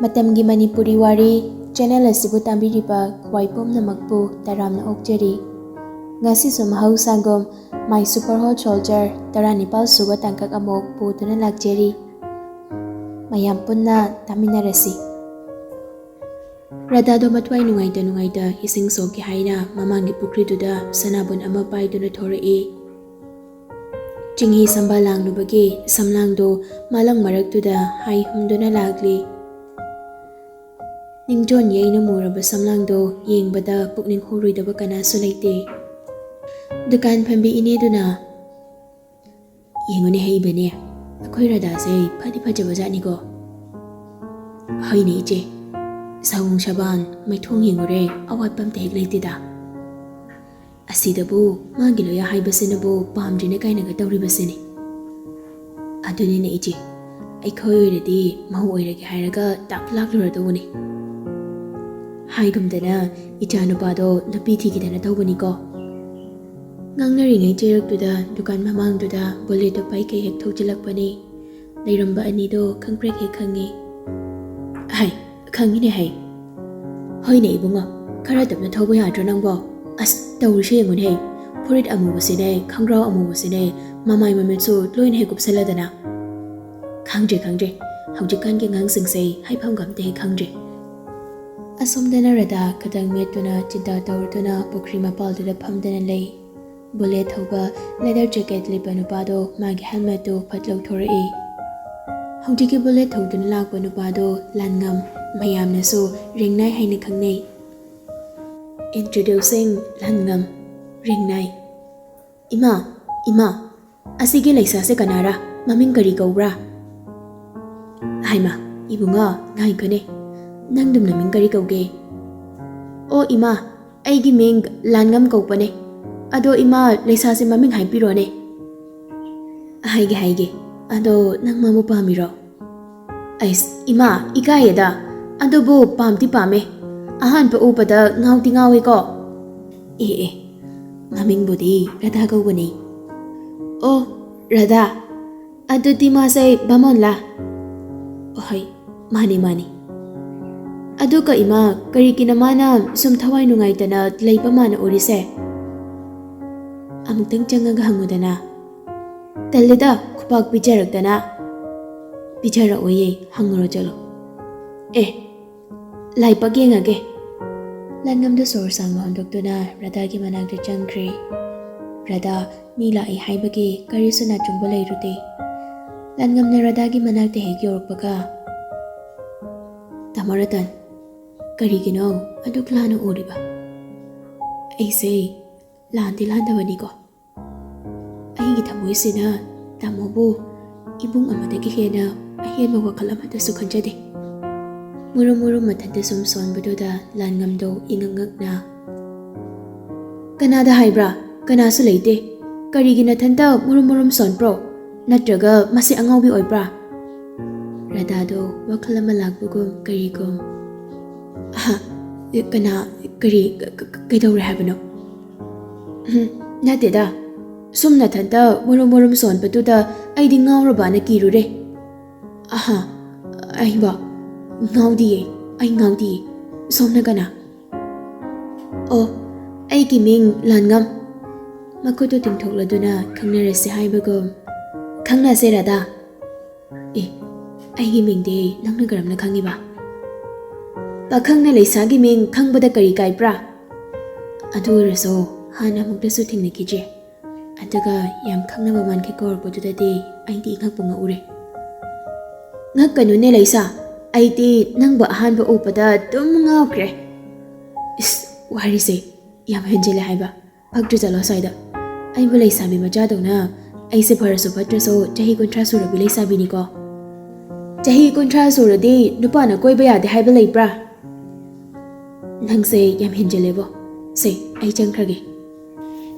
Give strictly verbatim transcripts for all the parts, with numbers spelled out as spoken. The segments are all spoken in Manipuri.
ꯃꯇꯝꯒꯤ ꯃꯅꯤꯄꯨꯔꯤ ꯋꯥꯔꯤ ꯆꯦꯅꯦꯜ ꯑꯁꯤꯕꯨ ꯇꯥꯕꯤꯔꯤꯕ ꯈ꯭ꯋꯥꯏ ꯄꯨꯝꯅꯃꯛꯄꯨ ꯇꯔꯥꯝꯅ ꯑꯣꯛꯆꯔꯤ꯫ ꯉꯁꯤꯁꯨ ꯃꯍꯧꯁꯥꯒꯨꯝ My Super Hot Soldier ꯇꯔꯥꯅꯤꯄꯥꯜ ꯁꯨꯕ ꯇꯥꯡꯀꯛ ꯑꯃꯨꯛ ꯄꯨꯗꯨꯅ ꯂꯥꯛꯆꯔꯤ꯫ ꯃꯌꯥꯝ ꯄꯨꯟꯅ ꯇꯥꯃꯤꯟꯅꯔꯁꯤ꯫ ꯔꯙꯥꯗꯣ ꯃꯊ꯭ꯋꯥꯏ ꯅꯨꯡꯉꯥꯏꯇ ꯅꯨꯡꯉꯥꯏꯇ ꯏꯁꯤꯡ ꯁꯣꯛꯀꯦ ꯍꯥꯏꯅ ꯃꯃꯥꯡꯒꯤ ꯄꯨꯈ꯭ꯔꯤꯗꯨꯗ ꯁꯅꯥꯕꯨꯟ ꯑꯃ ꯄꯥꯏꯗꯨꯅ ꯊꯣꯔꯛꯏ꯫ ꯆꯤꯡꯍꯤ ꯁꯝꯕꯥ ꯂꯥꯡꯂꯨꯕꯒꯤ ꯁꯝꯂꯥꯡꯗꯣ ꯃꯥꯂꯪ ꯃꯔꯛꯇꯨꯗ ꯍꯥꯏ ꯍꯨꯝꯗꯨꯅ ꯂꯥꯛꯂꯤ꯫ ꯅꯤꯡꯖꯣꯟ ꯌꯩꯅ ꯃꯨꯔꯕ ꯁꯝꯂꯥꯡꯗꯣ ꯌꯦꯡꯕꯗ ꯄꯨꯛꯅꯤꯡ ꯍꯨꯔꯣꯏꯗꯕ ꯀꯅꯥꯁꯨ ꯂꯩꯇꯦ꯫ ꯗꯨꯀꯥꯟ ꯐꯝꯕꯤ ꯏꯅꯦꯗꯨꯅ, "ꯌꯦꯡꯉꯨꯅꯦ ꯍꯩꯕꯅꯦ, ꯑꯩꯈꯣꯏ ꯔꯙꯥꯁꯦ ꯐꯗꯤ ꯐꯖꯕ ꯖꯥꯠꯅꯤꯀꯣ?" "ꯍꯩꯅꯦ ꯏꯆꯦ, ꯁꯑꯣꯡ ꯁꯕꯥꯟ ꯃꯥꯏꯊꯣꯡ ꯌꯦꯡꯉꯨꯔꯦ, ꯑꯋꯥꯠꯄ ꯑꯝꯇ ꯍꯦꯛ ꯂꯩꯇꯦꯗ꯫ ꯑꯁꯤꯗꯕꯨ ꯃꯥꯒꯤ ꯂꯣꯌꯥ ꯍꯥꯏꯕꯁꯤꯅꯕꯨ ꯄꯥꯝꯗ꯭ꯔꯤꯅꯦ ꯀꯥꯏꯅꯒ ꯇꯧꯔꯤꯕꯁꯤꯅꯤ꯫ ꯑꯗꯨꯅꯤꯅꯦ ꯏꯆꯦ, ꯑꯩꯈꯣꯏ ꯑꯣꯏꯔꯗꯤ ꯃꯧ ꯑꯣꯏꯔꯒꯦ ꯍꯥꯏꯔꯒ ꯇꯥꯞ ꯂꯥꯛꯂꯨꯔꯗꯧꯕꯅꯤ꯫ ꯍꯥꯏꯒꯨꯝꯗꯅ ꯏꯆꯥ ꯅꯨꯄꯥꯗꯣ ꯅꯨꯄꯤ ꯊꯤꯈꯤꯗꯅ ꯇꯧꯕꯅꯤꯀꯣ?" ꯉꯥꯡꯅꯔꯤꯉꯩ ꯆꯩꯔꯛꯇꯨꯗ ꯗꯨꯀꯥꯟ ꯃꯃꯥꯡꯗꯨꯗ ꯕꯨꯂꯦꯠꯇꯣ ꯄꯥꯏꯈꯩ ꯍꯦꯛ ꯊꯧꯖꯤꯜꯂꯛꯄꯅꯤ꯫ ꯂꯩꯔꯝꯕ ꯑꯅꯤꯗꯣ ꯈꯪꯄ꯭ꯔꯦꯛ ꯍꯦꯛ ꯈꯪꯉꯤ꯫ "ꯍꯥꯏ, ꯈꯪꯉꯤꯅꯦ ꯍꯥꯏ꯫ ꯍꯣꯏꯅꯦ ꯏꯕꯨꯡꯉꯣ, ꯈꯔ ꯇꯞꯅ ꯊꯧꯕ ꯌꯥꯗ꯭ꯔꯣ ꯅꯪꯕꯣ? ꯑꯁ, ꯇꯧꯔꯤꯁꯦ ꯌꯦꯡꯉꯨꯅꯦ ꯍꯩ, ꯐꯨꯔꯤꯠ ꯑꯃꯨꯕꯁꯤꯅꯦ, ꯈꯣꯡꯒ꯭ꯔꯥꯎ ꯑꯃꯨꯕꯁꯤꯅꯦ, ꯃꯃꯥꯏ ꯃꯃꯤꯠꯁꯨ ꯂꯣꯏꯅ ꯍꯦꯛ ꯀꯨꯞꯁꯜꯂꯗꯅ꯫ ꯈꯪꯗ꯭ꯔꯦ, ꯈꯪꯗ꯭ꯔꯦ, ꯍꯧꯖꯤꯛꯀꯥꯟꯒꯤ ꯑꯉꯥꯡꯁꯤꯡꯁꯦ ꯍꯥꯏꯐꯝꯒ ꯑꯝꯇ ꯍꯦꯛ ꯈꯪꯗ꯭ꯔꯦ꯫" ꯑꯁꯣꯝꯗꯅ ꯔꯙꯥ ꯈꯇꯪ ꯃꯦꯠꯇꯨꯅ ꯆꯤꯟꯇꯥ ꯇꯧꯔꯗꯨꯅ ꯄꯨꯈ꯭ꯔꯤ ꯃꯄꯥꯜꯗꯨꯗ ꯐꯝꯗꯅ ꯂꯩ꯫ ꯕꯨꯂꯦꯠ ꯊꯧꯕ ꯂꯦꯗꯔ ꯖꯦꯀꯦꯠ ꯂꯤꯠꯄ ꯅꯨꯄꯥꯗꯣ ꯃꯥꯒꯤ ꯍꯦꯜꯃꯦꯠꯇꯨ ꯐꯠ ꯂꯧꯊꯣꯔꯛꯏ꯫ ꯍꯧꯖꯤꯛꯀꯤ ꯕꯨꯂꯦꯠ ꯊꯧꯗꯨꯅ ꯂꯥꯛꯄ ꯅꯨꯄꯥꯗꯣ ꯂꯥꯟꯉꯝ, ꯃꯌꯥꯝꯅꯁꯨ ꯔꯦꯡꯅꯥꯏ ꯍꯥꯏꯅ ꯈꯪꯅꯩ꯫ Introducing ꯂꯥꯟꯉꯝ, ꯔꯦꯡꯅꯥꯏ꯫ "ꯏꯃꯥ, ꯏꯃꯥ, ꯑꯁꯤꯒꯤ ꯂꯩꯁꯥꯁꯦ ꯀꯅꯥꯔꯥ? ꯃꯃꯤꯡ ꯀꯔꯤ ꯀꯧꯕ꯭ꯔꯥ?" "ꯍꯥꯏꯃ, ꯏꯕꯨꯡꯉꯣ, ꯉꯥꯏꯈꯣꯅꯦ, ꯅꯪꯗꯨꯝ ꯅꯃꯤꯡ ꯀꯔꯤ ꯀꯧꯒꯦ?" "ꯑꯣ ꯏꯃꯥ, ꯑꯩꯒꯤ ꯃꯤꯡ ꯂꯥꯟꯉꯝ ꯀꯧꯕꯅꯦ꯫ ꯑꯗꯣ ꯏꯃꯥ, ꯂꯩꯁꯥꯁꯦ ꯃꯃꯤꯡ ꯍꯥꯏꯕꯤꯔꯣꯅꯦ꯫" "ꯍꯥꯏꯒꯦ, ꯍꯥꯏꯒꯦ꯫ ꯑꯗꯣ ꯅꯪ ꯃꯥꯕꯨ ꯄꯥꯝꯃꯤꯔꯣ?" "ꯑꯩꯁ, ꯏꯃꯥ, ꯏꯀꯥꯏꯌꯦꯗ꯫ ꯑꯗꯨꯕꯨ ꯄꯥꯝꯗꯤ ꯄꯥꯝꯃꯦ꯫ ꯑꯍꯥꯟꯕ ꯎꯕꯗ ꯉꯥꯎꯗꯤ ꯉꯥꯎꯋꯦꯀꯣ꯫" "ꯑꯦ, ꯑꯦ, ꯃꯃꯤꯡꯕꯨꯗꯤ ꯔꯙꯥ ꯀꯧꯕꯅꯤ꯫" "ꯑꯣ, ꯔꯙꯥ꯫ ꯑꯗꯨꯗꯤ ꯃꯥꯁꯦ ꯕꯥꯃꯣꯟꯂꯥ?" "ꯍꯣꯏ, ꯃꯥꯅꯤ, ꯃꯥꯅꯤ꯫ ꯑꯗꯨꯒ ꯏꯃꯥ, ꯀꯔꯤꯒꯤꯅꯣ ꯃꯥꯅ ꯁꯨꯝ ꯊꯋꯥꯏ ꯅꯨꯡꯉꯥꯏꯇꯅ ꯂꯩꯕ ꯃꯥꯅ ꯎꯔꯤꯁꯦ? ꯑꯃꯨꯛꯇꯪ ꯆꯪꯉꯒ ꯍꯪꯉꯨꯗꯅ꯫ ꯇꯜꯂꯦꯗ, ꯈꯨꯄꯥꯛ ꯄꯤꯖꯔꯛꯇꯅ꯫ ꯄꯤꯖꯔꯛꯑꯣꯌꯦ, ꯍꯪꯉꯨꯔꯣ ꯆꯠꯂꯣ꯫ ꯑꯦ, ꯂꯥꯏꯕꯛ ꯌꯦꯡꯉꯒꯦ꯫ ꯂꯥꯟꯉꯝꯗꯣ ꯁꯣꯔ ꯁꯥꯡꯅ ꯍꯣꯟꯗꯣꯛꯇꯨꯅ ꯔꯥꯙꯥꯒꯤ ꯃꯅꯥꯛꯇ ꯆꯪꯈ꯭ꯔꯦ꯫ ꯔꯥꯙꯥ, ꯃꯤ ꯂꯥꯛꯏ ꯍꯥꯏꯕꯒꯤ ꯀꯔꯤꯁꯨ ꯅꯥꯆꯨꯡꯕ ꯂꯩꯔꯨꯗꯦ꯫ ꯂꯥꯟꯉꯝꯅ ꯔꯥꯙꯥꯒꯤ ꯃꯅꯥꯛꯇ ꯍꯦꯛ ꯌꯧꯔꯛꯄꯒ, "ꯇꯥꯃꯣ ꯔꯇꯟ, ꯀꯔꯤꯒꯤꯅꯣ ꯑꯗꯨꯛ ꯂꯥꯟꯅ ꯎꯔꯤꯕ?" "ꯑꯩꯁꯦ ꯂꯥꯟꯗꯤ ꯂꯥꯟꯗꯕꯅꯤꯀꯣ꯫ ꯑꯩꯒꯤ ꯊꯃꯣꯏꯁꯤꯅ ꯇꯥꯃꯣꯕꯨ ꯏꯕꯨꯡ ꯑꯃꯗꯒꯤ ꯍꯦꯟꯅ ꯑꯍꯦꯟꯕ ꯋꯥꯈꯜ ꯑꯃꯠꯇꯁꯨ ꯈꯟꯖꯗꯦ꯫" ꯃꯨꯔꯨꯝ ꯃꯨꯔꯨꯝ ꯃꯊꯟꯇ ꯁꯨꯝ ꯁꯣꯟꯕꯗꯨꯗ ꯂꯥꯟꯉꯝꯗꯣ ꯏꯉꯛ ꯉꯛꯅ, "ꯀꯅꯥꯗ ꯍꯥꯏꯕ꯭ꯔꯥ? ꯀꯅꯥꯁꯨ ꯂꯩꯇꯦ꯫ ꯀꯔꯤꯒꯤ ꯅꯊꯟꯇ ꯃꯨꯔꯨꯝ ꯃꯨꯔꯨꯝ ꯁꯣꯟꯕ꯭ꯔꯣ? ꯅꯠꯇ꯭ꯔꯒ ꯃꯁꯤ ꯑꯉꯥꯎꯕꯤ ꯑꯣꯏꯕ꯭ꯔꯥ?" ꯔꯥꯙꯥꯗꯣ ꯋꯥꯈꯜ ꯑꯃ ꯂꯥꯛꯄꯒꯨꯝ ꯀꯔꯤꯒꯨꯝ, "ꯑꯍ, ꯀꯅꯥ, ꯀꯔꯤ, ꯀ-, ꯀ-, ꯀꯩꯗꯧꯔꯦ ꯍꯥꯏꯕꯅꯣ?" "ꯎꯝ, ꯅꯠꯇꯦꯗ꯫ ꯁꯨꯝ ꯅꯊꯟꯇ ꯃꯨꯔꯨꯝ ꯃꯨꯔꯨꯝ ꯁꯣꯟꯕꯗꯨꯗ ꯑꯩꯗꯤ ꯉꯥꯎꯔꯕꯅ ꯀꯤꯔꯨꯔꯦ꯫" "ꯑꯍ, ꯑꯩꯕ, ꯉꯥꯎꯗꯤꯌꯦ, ꯑꯩ ꯉꯥꯎꯗꯤꯌꯦ꯫ ꯁꯣꯝꯅ ꯀꯅꯥ?" "ꯑꯣ, ꯑꯩꯒꯤ ꯃꯤꯡ ꯂꯥꯟꯉꯝ꯫" ꯃꯈꯨꯠꯇꯨ ꯇꯤꯡꯊꯣꯛꯂꯗꯨꯅ ꯈꯪꯅꯔꯁꯦ ꯍꯥꯏꯕꯒꯨꯝ, "ꯈꯪꯅꯁꯦ ꯔꯥꯙꯥ꯫" "ꯑꯦ, ꯑꯩꯒꯤ ꯃꯤꯡꯗꯤ ꯅꯪꯅ ꯀꯔꯝꯅ ꯈꯪꯉꯤꯕ?" "ꯄꯥꯈꯪꯅ ꯂꯩꯁꯥꯒꯤ ꯃꯤꯡ ꯈꯪꯕꯗ ꯀꯔꯤ ꯀꯥꯏꯕ꯭ꯔꯥ? ꯑꯗꯨ ꯑꯣꯏꯔꯁꯨ ꯍꯥꯟꯅ ꯑꯃꯨꯛꯇꯁꯨ ꯊꯦꯡꯅꯈꯤꯗ꯭ꯔꯤ꯫ ꯑꯗꯨꯒ ꯌꯥꯝ ꯈꯪꯅꯕ ꯃꯥꯟꯈꯤ ꯀꯧꯔꯛꯄꯗꯨꯗꯗꯤ ꯑꯩꯗꯤ ꯏꯉꯛꯄꯨ ꯉꯛꯎꯔꯦ꯫" "ꯉꯛꯀꯅꯨꯅꯦ ꯂꯩꯁꯥ, ꯑꯩꯗꯤ ꯅꯪꯕꯨ ꯑꯍꯥꯟꯕ ꯎꯕꯗ ꯑꯗꯨꯝ ꯉꯥꯎꯈ꯭ꯔꯦ꯫" "ꯏꯁ, ꯋꯥꯔꯤꯁꯦ ꯌꯥꯝ ꯍꯦꯟꯖꯤꯜꯂꯦ ꯍꯥꯏꯕ꯫ ꯐꯛꯇꯨ ꯆꯠꯂꯣ ꯁ꯭ꯋꯥꯏꯗ꯫ ꯑꯩꯕꯨ ꯂꯩꯁꯥꯕꯤ ꯃꯆꯥꯗꯧꯅ, ꯑꯩꯁꯦ ꯐꯔꯁꯨ ꯐꯠꯇ꯭ꯔꯁꯨ ꯆꯍꯤ ꯀꯨꯟꯊ꯭ꯔꯥ ꯁꯨꯔꯕꯤ ꯂꯩꯁꯥꯕꯤꯅꯤꯀꯣ꯫ ꯆꯍꯤ ꯀꯨꯟꯊ꯭ꯔꯥ ꯁꯨꯔꯗꯤ ꯅꯨꯄꯥꯅ ꯀꯣꯏꯕ ꯌꯥꯗꯦ ꯍꯥꯏꯕ ꯂꯩꯕ꯭ꯔꯥ? ꯅꯪꯁꯦ ꯌꯥꯝ ꯍꯦꯟꯖꯤꯜꯂꯦꯕꯣ꯫ ꯁꯦ, ꯑꯩ ꯆꯪꯈ꯭ꯔꯒꯦ꯫"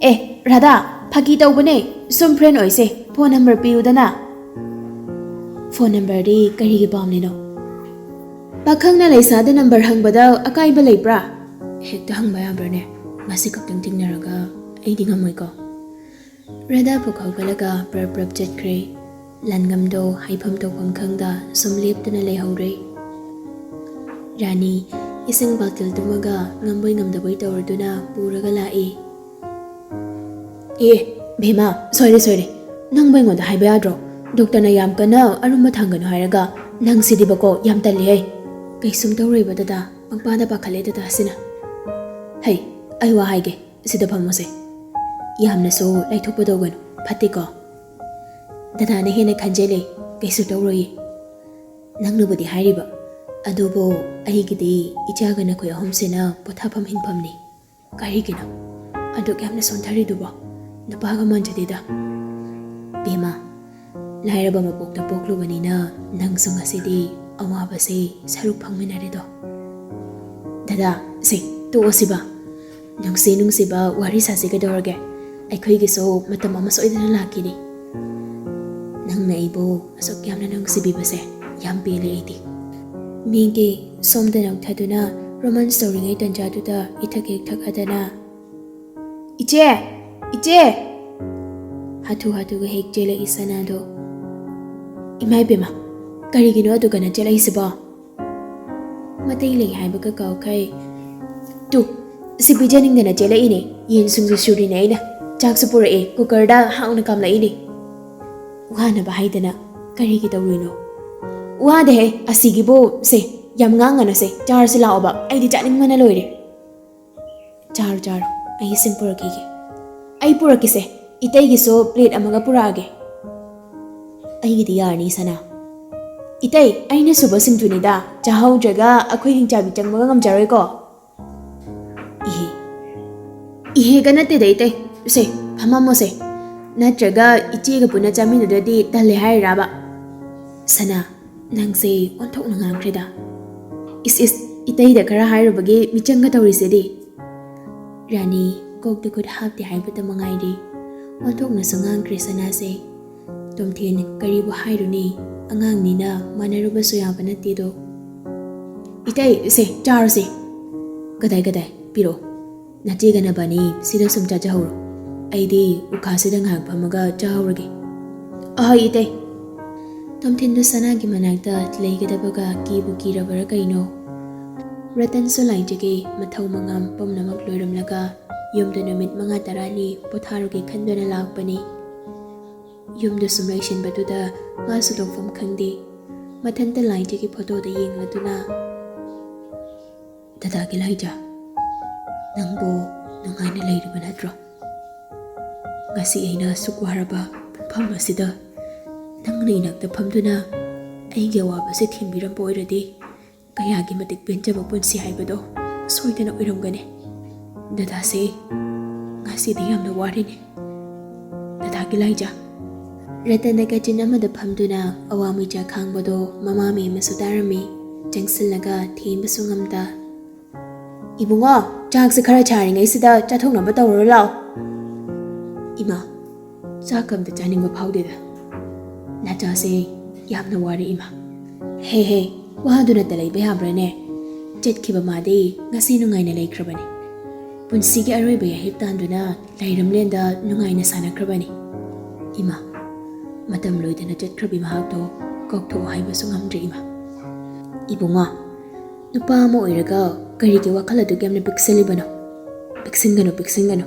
"ꯑꯦ, ꯔꯥꯙꯥ, ꯐꯥꯒꯤ ꯇꯧꯕꯅꯦ꯫ ꯁꯨꯝ ꯐ꯭ꯔꯦꯟ ꯑꯣꯏꯁꯦ꯫ ꯐꯣꯟ ꯅꯝꯕꯔ ꯄꯤꯌꯨꯗꯅ꯫" "ꯐꯣꯟ ꯅꯝꯕꯔꯗꯤ ꯀꯔꯤꯒꯤ ꯄꯥꯝꯂꯤꯅꯣ?" "ꯄꯥꯈꯪꯅ ꯂꯩꯁꯥꯗ ꯅꯝꯕꯔ ꯍꯪꯕꯗ ꯑꯀꯥꯏꯕ ꯂꯩꯕ꯭ꯔꯥ? ꯍꯦꯛꯇ ꯍꯪꯕ ꯌꯥꯕ꯭ꯔꯥꯅꯦ? ꯉꯁꯤ ꯈꯛꯇꯪ ꯊꯦꯡꯅꯔꯒ ꯑꯩꯗꯤ ꯉꯝꯃꯣꯏꯀꯣ꯫" ꯔꯥꯙꯥ ꯐꯨꯛ ꯍꯧꯒꯠꯂꯒ ꯄ꯭ꯔꯞ ꯄ꯭ꯔꯞ ꯆꯠꯈ꯭ꯔꯦ꯫ ꯂꯥꯟꯉꯝꯗꯣ ꯍꯥꯏꯐꯝ ꯇꯧꯐꯝ ꯈꯪꯗ ꯁꯨꯝ ꯂꯦꯞꯇꯨꯅ ꯂꯩꯍꯧꯔꯦ꯫ ꯔꯥꯅꯤ ꯏꯁꯤꯡ ꯕꯥꯇꯤꯜꯗꯨꯃꯒ ꯉꯝꯕꯣꯏ ꯉꯝꯗꯕꯣꯏ ꯇꯧꯔꯗꯨꯅ ꯄꯨꯔꯒ ꯂꯥꯛꯏ꯫ "ꯑꯦ, ꯚꯦꯃꯥ, ꯁꯣꯏꯔꯦ, ꯁꯣꯏꯔꯦ꯫ ꯅꯪꯕꯨ ꯑꯩꯉꯣꯟꯗ ꯍꯥꯏꯕ ꯌꯥꯗ꯭ꯔꯣ? ꯗꯣꯛꯇꯔꯅ ꯌꯥꯝ ꯀꯟꯅ ꯑꯔꯨꯝꯕ ꯊꯥꯡꯒꯅꯨ ꯍꯥꯏꯔꯒ ꯅꯪꯁꯤꯗꯤꯕꯀꯣ ꯌꯥꯝ ꯇꯜꯂꯤꯍꯦ꯫ ꯀꯩꯁꯨꯝ ꯇꯧꯔꯣꯏꯕ ꯗꯗꯥ, ꯄꯪꯄꯥꯗ ꯄꯥꯈꯠꯂꯦ ꯗꯗꯥꯁꯤꯅ꯫ ꯍꯩ, ꯑꯩ ꯋꯥ ꯍꯥꯏꯒꯦ, ꯁꯤꯗ ꯐꯝꯃꯨꯁꯦ꯫ ꯌꯥꯝꯅꯁꯨ ꯂꯩꯊꯣꯛꯄ ꯇꯧꯒꯅꯨ, ꯐꯠꯇꯦꯀꯣ? ꯗꯗꯥꯅ ꯍꯦꯟꯅ ꯈꯟꯖꯤꯜꯂꯦ, ꯀꯩꯁꯨ ꯇꯧꯔꯣꯏꯌꯦ꯫ ꯅꯪꯅꯕꯨꯗꯤ ꯍꯥꯏꯔꯤꯕ, ꯑꯗꯨꯕꯨ ꯑꯩꯒꯤꯗꯤ ꯏꯆꯥꯒ ꯅꯈꯣꯏ ꯑꯍꯨꯝꯁꯤꯅ ꯄꯣꯊꯥꯐꯝ ꯍꯤꯡꯐꯝꯅꯤ꯫ ꯀꯔꯤꯒꯤꯅꯣ ꯑꯗꯨꯛ ꯌꯥꯝꯅ ꯁꯣꯟꯊꯔꯤꯗꯨꯕꯣ? ꯅꯨꯄꯥꯒ ꯃꯥꯟꯖꯗꯦꯗ꯫ ꯕꯦꯃꯥ, ꯂꯥꯏꯔꯕ ꯃꯄꯣꯛꯇ ꯄꯣꯛꯂꯨꯕꯅꯤꯅ ꯅꯪꯁꯨ ꯉꯁꯤꯗꯤ ꯑꯋꯥꯕꯁꯦ ꯁꯔꯨꯛ ꯐꯪꯃꯤꯟꯅꯔꯦꯗꯣ꯫ ꯗꯗꯥ, ꯁꯦ, ꯇꯣꯛꯑꯁꯤꯕ꯫ ꯅꯨꯡꯁꯤ ꯅꯨꯡꯁꯤꯕ ꯋꯥꯔꯤ ꯁꯥꯁꯤ ꯀꯩꯗꯧꯔꯒꯦ? ꯑꯩꯈꯣꯏꯒꯤꯁꯨ ꯃꯇꯝ ꯑꯃ ꯁꯣꯏꯗꯅ ꯂꯥꯛꯈꯤꯅꯤ꯫ ꯅꯪꯅ ꯑꯩꯕꯨ ꯑꯁꯨꯛ ꯌꯥꯝꯅ ꯅꯨꯡꯁꯤꯕꯤꯕꯁꯦ ꯌꯥꯝ ꯄꯦꯜꯂꯦ ꯑꯩꯗꯤ꯫ ꯃꯤꯒꯤ ꯁꯣꯝꯗ ꯅꯣꯛꯊꯗꯨꯅ ꯔꯣꯃꯥꯟꯁ ꯇꯧꯔꯤꯉꯩ ꯇꯟꯖꯥꯗꯨꯗ ꯏꯊꯛ ꯍꯦꯛ ꯊꯛꯑꯗꯅ, "ꯏꯆꯦ! ꯏꯆꯦ!" ꯍꯥꯊꯨ ꯍꯥꯊꯨꯒ ꯍꯦꯛ ꯆꯦꯜꯂꯛꯏ ꯁꯅꯥꯗꯣ꯫ "ꯏꯃꯥ ꯏꯕꯦꯝꯃ, ꯀꯔꯤꯒꯤꯅꯣ ꯑꯗꯨ ꯀꯟꯅ ꯆꯦꯜꯂꯛꯏꯁꯤꯕꯣ?" ꯃꯇꯩ ꯂꯩ ꯍꯥꯏꯕꯒ ꯀꯥꯎꯈꯩ꯫ "ꯇꯨ, ꯁꯤ ꯄꯤꯖꯅꯤꯡꯗꯅ ꯆꯦꯜꯂꯛꯏꯅꯦ꯫ ꯌꯦꯟ ꯁꯤꯡꯖꯨ ꯁꯨꯔꯤꯅꯦ ꯑꯩꯅ꯫ ꯆꯥꯛꯁꯨ ꯄꯨꯔꯛꯑꯦ, ꯀꯨꯀꯔꯗ ꯍꯥꯎꯅ ꯀꯥꯝꯂꯛꯏꯅꯦ꯫ ꯋꯥꯅꯕ ꯍꯥꯏꯗꯅ ꯀꯔꯤꯒꯤ ꯇꯧꯔꯤꯅꯣ?" "ꯋꯥꯗꯦꯍꯦ, ꯑꯁꯤꯒꯤꯕꯨ꯫ ꯁꯦ, ꯌꯥꯝ ꯉꯥꯡꯒꯅꯨꯁꯦ, ꯆꯥꯔꯁꯤ ꯂꯥꯛꯑꯣꯕ, ꯑꯩꯗꯤ ꯆꯥꯅꯤꯡꯕꯅ ꯂꯣꯏꯔꯦ꯫" "ꯆꯥꯔꯣ, ꯆꯥꯔꯣ, ꯑꯩ ꯏꯁꯤꯡ ꯄꯨꯔꯛꯈꯤꯒꯦ꯫" "ꯑꯩ ꯄꯨꯔꯛꯀꯦꯁꯦ, ꯏꯇꯩꯒꯤꯁꯨ ꯄ꯭ꯂꯦꯠ ꯑꯃꯒ ꯄꯨꯔꯛꯑꯒꯦ꯫" "ꯑꯩꯒꯤꯗꯤ ꯌꯥꯔꯅꯤ ꯁꯅꯥ꯫" "ꯏꯇꯩ, ꯑꯩꯅ ꯁꯨꯕ ꯁꯤꯡꯖꯨꯅꯤꯗ, ꯆꯥꯍꯧꯗ꯭ꯔꯒ ꯑꯩꯈꯣꯏ ꯍꯤꯡꯆꯥꯕꯤ ꯆꯪꯕꯒ ꯉꯝꯖꯔꯣꯏꯀꯣ꯫" "ꯏꯍꯦ, ꯏꯍꯦꯒ ꯅꯠꯇꯦꯗ ꯏꯇꯩ꯫ ꯁꯦ, ꯐꯝꯃꯝꯃꯣꯁꯦ꯫ ꯅꯠꯇ꯭ꯔꯒ ꯏꯆꯦꯒ ꯄꯨꯟꯅ ꯆꯥꯃꯤꯟꯅꯗ꯭ꯔꯗꯤ ꯇꯜꯂꯦ ꯍꯥꯏꯔꯤꯔꯕ?" "ꯁꯅꯥ, ꯅꯪꯁꯦ ꯑꯣꯟꯊꯣꯛꯅ ꯉꯥꯡꯈ꯭ꯔꯦꯗ꯫ ꯏꯁ ꯏꯁ, ꯏꯇꯩꯗ ꯈꯔ ꯍꯥꯏꯔꯨꯕꯒꯤ ꯃꯤꯆꯪꯒ ꯇꯧꯔꯤꯁꯤꯗꯤ꯫" ꯔꯥꯅꯤ ꯀꯣꯛꯇ ꯈꯨꯠ ꯍꯥꯞꯇꯦ ꯍꯥꯏꯕꯇ ꯃꯉꯥꯏꯔꯦ꯫ ꯑꯣꯟꯊꯣꯛꯅꯁꯨ ꯉꯥꯡꯈ꯭ꯔꯦ ꯁꯅꯥꯁꯦ꯫ ꯇꯣꯝꯊꯤꯟ ꯀꯔꯤꯕꯨ ꯍꯥꯏꯔꯨꯅꯤ, ꯑꯉꯥꯡꯅꯤꯅ ꯃꯥꯟꯅꯔꯨꯕꯁꯨ ꯌꯥꯕ ꯅꯠꯇꯦꯗꯣ꯫ "ꯏꯇꯩ, ꯁꯦ, ꯆꯥꯔꯣꯁꯦ꯫" "ꯀꯗꯥꯏ, ꯀꯗꯥꯏ? ꯄꯤꯔꯛꯑꯣ꯫ ꯅꯆꯦꯒ ꯅꯕꯥꯅꯤ ꯁꯤꯗ ꯁꯨꯝ ꯆꯥꯖꯍꯧꯔꯣ꯫ ꯑꯩꯗꯤ ꯎꯈꯥꯁꯤꯗ ꯉꯥꯏꯍꯥꯛ ꯐꯝꯃꯒ ꯆꯥꯍꯧꯔꯒꯦ꯫" "ꯑꯍꯣꯏ, ꯏꯇꯩ꯫" ꯇꯣꯝꯊꯤꯟꯗꯨ ꯁꯅꯥꯒꯤ ꯃꯅꯥꯛꯇ ꯂꯩꯒꯗꯕꯒ ꯀꯤꯕꯨ ꯀꯤꯔꯕꯔꯥ ꯀꯩꯅꯣ, ꯔꯇꯟꯁꯨ ꯂꯥꯏꯖꯒꯤ ꯃꯊꯧ ꯃꯉꯥꯝ ꯄꯨꯝꯅꯃꯛ ꯂꯣꯏꯔꯝꯂꯒ ꯌꯨꯝꯗ ꯅꯨꯃꯤꯠ ꯃꯉꯥ ꯇꯔꯥꯅꯤ ꯄꯣꯊꯥꯔꯨꯒꯦ ꯈꯟꯗꯨꯅ ꯂꯥꯛꯄꯅꯤ꯫ ꯌꯨꯝꯗ ꯁꯨꯝ ꯂꯩꯁꯤꯟꯕꯗꯨꯗ ꯃꯥꯁꯨ ꯇꯧꯐꯝ ꯈꯪꯗꯦ꯫ ꯃꯊꯟꯇ ꯂꯥꯏꯖꯒꯤ ꯐꯣꯇꯣꯗ ꯌꯦꯡꯂꯗꯨꯅ, "ꯗꯗꯥꯒꯤ ꯂꯥꯏꯖ, ꯅꯪꯕꯨ ꯅꯨꯡꯉꯥꯏꯅ ꯂꯩꯔꯤꯕ ꯅꯠꯇ꯭ꯔꯣ? ꯉꯁꯤ ꯑꯩꯅ ꯑꯁꯨꯛ ꯋꯥꯔꯕ ꯄꯨꯡꯐꯝ ꯑꯁꯤꯗ ꯅꯪꯅ ꯏꯅꯥꯛꯇ ꯐꯝꯗꯨꯅ ꯑꯩꯒꯤ ꯑꯋꯥꯕꯁꯦ ꯊꯦꯝꯕꯤꯔꯝꯕ ꯑꯣꯏꯔꯗꯤ ꯀꯌꯥꯒꯤ ꯃꯇꯤꯛ ꯄꯦꯟꯖꯕ ꯄꯨꯟꯁꯤ ꯍꯥꯏꯕꯗꯣ ꯁꯣꯏꯗꯅ ꯑꯣꯏꯔꯝꯒꯅꯤ꯫ ꯗꯗꯥꯁꯦ ꯉꯁꯤꯗꯤ ꯌꯥꯝꯅ ꯋꯥꯔꯤꯅꯦ꯫ ꯗꯗꯥꯒꯤ ꯂꯥꯏꯖ꯫" ꯔꯇꯟꯅ ꯀꯥꯆꯤꯟ ꯑꯃꯗ ꯐꯝꯗꯨꯅ ꯑꯋꯥ ꯃꯤꯆꯥ ꯈꯥꯡꯕꯗꯣ ꯃꯃꯥ ꯃꯦꯝꯃꯁꯨ ꯇꯥꯔꯝꯃꯤ꯫ ꯆꯪꯁꯤꯜꯂꯒ ꯊꯦꯝꯕꯁꯨ ꯉꯝꯗ, "ꯏꯕꯨꯡꯉꯣ, ꯆꯥꯛꯁꯦ ꯈꯔ ꯁꯥꯔꯤꯉꯩꯁꯤꯗ ꯆꯥꯊꯣꯛꯅꯕ ꯇꯧꯔꯨꯔꯣ ꯂꯥꯎ꯫" "ꯏꯃꯥ, ꯆꯥꯛ ꯑꯝꯇ ꯆꯥꯅꯤꯡꯕ ꯐꯥꯎꯗꯦꯗ꯫ ꯅꯆꯥꯁꯦ ꯌꯥꯝꯅ ꯋꯥꯔꯦ ꯏꯃꯥ꯫" "ꯍꯦ ꯍꯦ, ꯋꯥꯗꯨꯅꯇ ꯂꯩꯕ ꯌꯥꯕ꯭ꯔꯥꯅꯦ? ꯆꯠꯈꯤꯕ ꯃꯥꯗꯤ ꯉꯁꯤ ꯅꯨꯡꯉꯥꯏꯅ ꯂꯩꯈ꯭ꯔꯕꯅꯤ꯫ ꯄꯨꯟꯁꯤꯒꯤ ꯑꯔꯣꯏꯕ ꯌꯥꯍꯤꯞ ꯇꯥꯟꯗꯨꯅ ꯂꯩꯔꯝꯂꯦꯟꯗ ꯅꯨꯡꯉꯥꯏꯅ ꯁꯥꯟꯅꯈ꯭ꯔꯕꯅꯤ꯫ ꯏꯃꯥ, ꯃꯇꯝ ꯂꯣꯏꯗꯅ ꯆꯠꯈ꯭ꯔꯕꯤ ꯃꯍꯥꯛꯇꯣ ꯀꯥꯎꯊꯣꯛꯑꯣ ꯍꯥꯏꯕꯁꯨ ꯉꯝꯗ꯭ꯔꯦ ꯏꯃꯥ꯫" "ꯏꯕꯨꯡꯉꯣ, ꯅꯨꯄꯥ ꯑꯃ ꯑꯣꯏꯔꯒ ꯀꯔꯤꯒꯤ ꯋꯥꯈꯜ ꯑꯗꯨꯛ ꯌꯥꯝꯅ ꯄꯤꯛꯁꯜꯂꯤꯕꯅꯣ? ꯄꯤꯛꯁꯤꯟꯒꯅꯨ, ꯄꯤꯛꯁꯤꯟꯒꯅꯨ꯫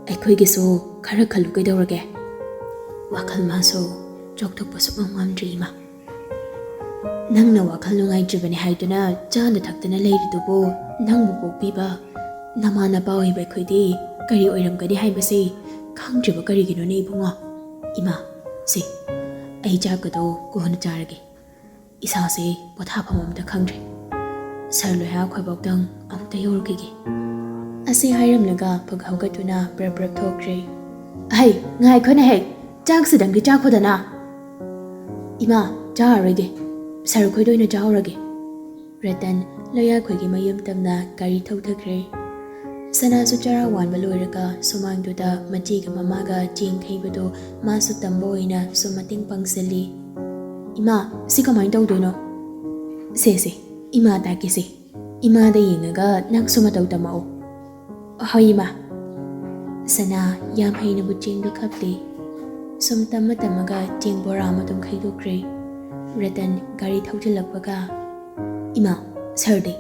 ꯑꯩꯈꯣꯏꯒꯤꯁꯨ ꯈꯔ ꯈꯜꯂꯨ ꯀꯩꯗꯧꯔꯒꯦ?" "ꯋꯥꯈꯜ ꯃꯥꯁꯨ ꯆꯥꯎꯊꯣꯛꯄ ꯁꯨꯛꯉꯝ ꯉꯝꯗ꯭ꯔꯤ ꯏꯃꯥ꯫ ꯅꯪꯅ ꯋꯥꯈꯜ ꯅꯨꯡꯉꯥꯏꯇ꯭ꯔꯤꯕꯅꯤ ꯍꯥꯏꯗꯨꯅ ꯆꯥꯅ ꯊꯛꯇꯅ ꯂꯩꯔꯤꯗꯨꯕꯨ ꯅꯪꯕꯨ ꯄꯣꯛꯄꯤꯕ ꯅꯃꯥ ꯅꯄꯥ ꯑꯣꯏꯕ ꯑꯩꯈꯣꯏꯗꯤ ꯀꯔꯤ ꯑꯣꯏꯔꯝꯒꯅꯤ ꯍꯥꯏꯕꯁꯤ ꯈꯪꯗ꯭ꯔꯤꯕ ꯀꯔꯤꯒꯤꯅꯣꯅꯦ ꯏꯕꯨꯡꯉꯣ? ꯏꯃꯥ, ꯁꯦ, ꯑꯩ ꯆꯥꯛꯀꯗꯣ ꯀꯣꯟꯅ ꯆꯥꯔꯒꯦ꯫ ꯏꯁꯥꯁꯦ ꯄꯣꯊꯥꯐꯝ ꯑꯝꯇ ꯈꯪꯗ꯭ꯔꯦ꯫ ꯁꯥꯔ ꯂꯣꯏꯍꯥ ꯈꯣꯏꯕꯥꯎꯇꯪ ꯑꯃꯨꯛꯇ ꯌꯧꯔꯨꯈꯤꯒꯦ꯫" ꯑꯁꯤ ꯍꯥꯏꯔꯝꯂꯒ ꯐꯛ ꯍꯧꯒꯠꯇꯨꯅ ꯕ꯭ꯔꯞ ꯕ꯭ꯔꯞ ꯊꯣꯛꯈ꯭ꯔꯦ꯫ "ꯑꯍꯩ, ꯉꯥꯏꯈꯣꯅꯦꯍꯦ, ꯆꯥꯛꯁꯤꯗꯪꯗꯤ ꯆꯥꯈꯣꯗꯅ꯫" "ꯏꯃꯥ, ꯆꯥꯔꯔꯣꯏꯒꯦ, ꯁꯥꯔ ꯈꯣꯏꯗ ꯑꯣꯏꯅ ꯆꯥꯍꯧꯔꯒꯦ꯫" ꯔꯇꯟ ꯂꯣꯏꯌꯥꯈꯣꯏꯒꯤ ꯃꯌꯨꯝ ꯇꯝꯅ ꯒꯥꯔꯤ ꯊꯧꯊꯈ꯭ꯔꯦ꯫ ꯁꯅꯥꯁꯨ ꯆꯔꯥ ꯋꯥꯟꯕ ꯂꯣꯏꯔꯒ ꯁꯨꯃꯥꯡꯗꯨꯗ ꯃꯆꯦꯒ ꯃꯃꯥꯒ ꯆꯦꯡ ꯊꯩꯕꯗꯨ ꯃꯥꯁꯨ ꯇꯝꯕ ꯑꯣꯏꯅ ꯁꯨꯝ ꯃꯇꯦꯡ ꯄꯥꯡꯁꯤꯜꯂꯤ꯫ "ꯏꯃꯥ, ꯁꯤ ꯀꯃꯥꯏꯅ ꯇꯧꯗꯣꯏꯅꯣ?" "ꯁꯦ ꯁꯦ, ꯏꯃꯥ ꯇꯥꯛꯀꯦꯁꯦ꯫ ꯏꯃꯥꯗ ꯌꯦꯡꯉꯒ ꯅꯪꯁꯨ ꯃꯇꯧ ꯇꯝꯃꯛꯑꯣ꯫" "ꯍꯣꯏ ꯏꯃꯥ꯫" ꯁꯅꯥ ꯌꯥꯝ ꯍꯩꯅꯕꯨ ꯆꯦꯡꯗꯨ ꯈꯞꯂꯤ꯫ ꯁꯨꯝ ꯇꯝꯃ ꯇꯝꯃꯒ ꯆꯦꯡ ꯕꯣꯔꯥ ꯑꯃ ꯑꯗꯨꯝ ꯈꯩꯗꯣꯛꯈ꯭ꯔꯦ꯫ ꯔꯇꯟ ꯒꯥꯔꯤ ꯊꯧꯖꯤꯜꯂꯛꯄꯒ, "ꯏꯃꯥ, ꯁꯥꯔꯗꯤ?"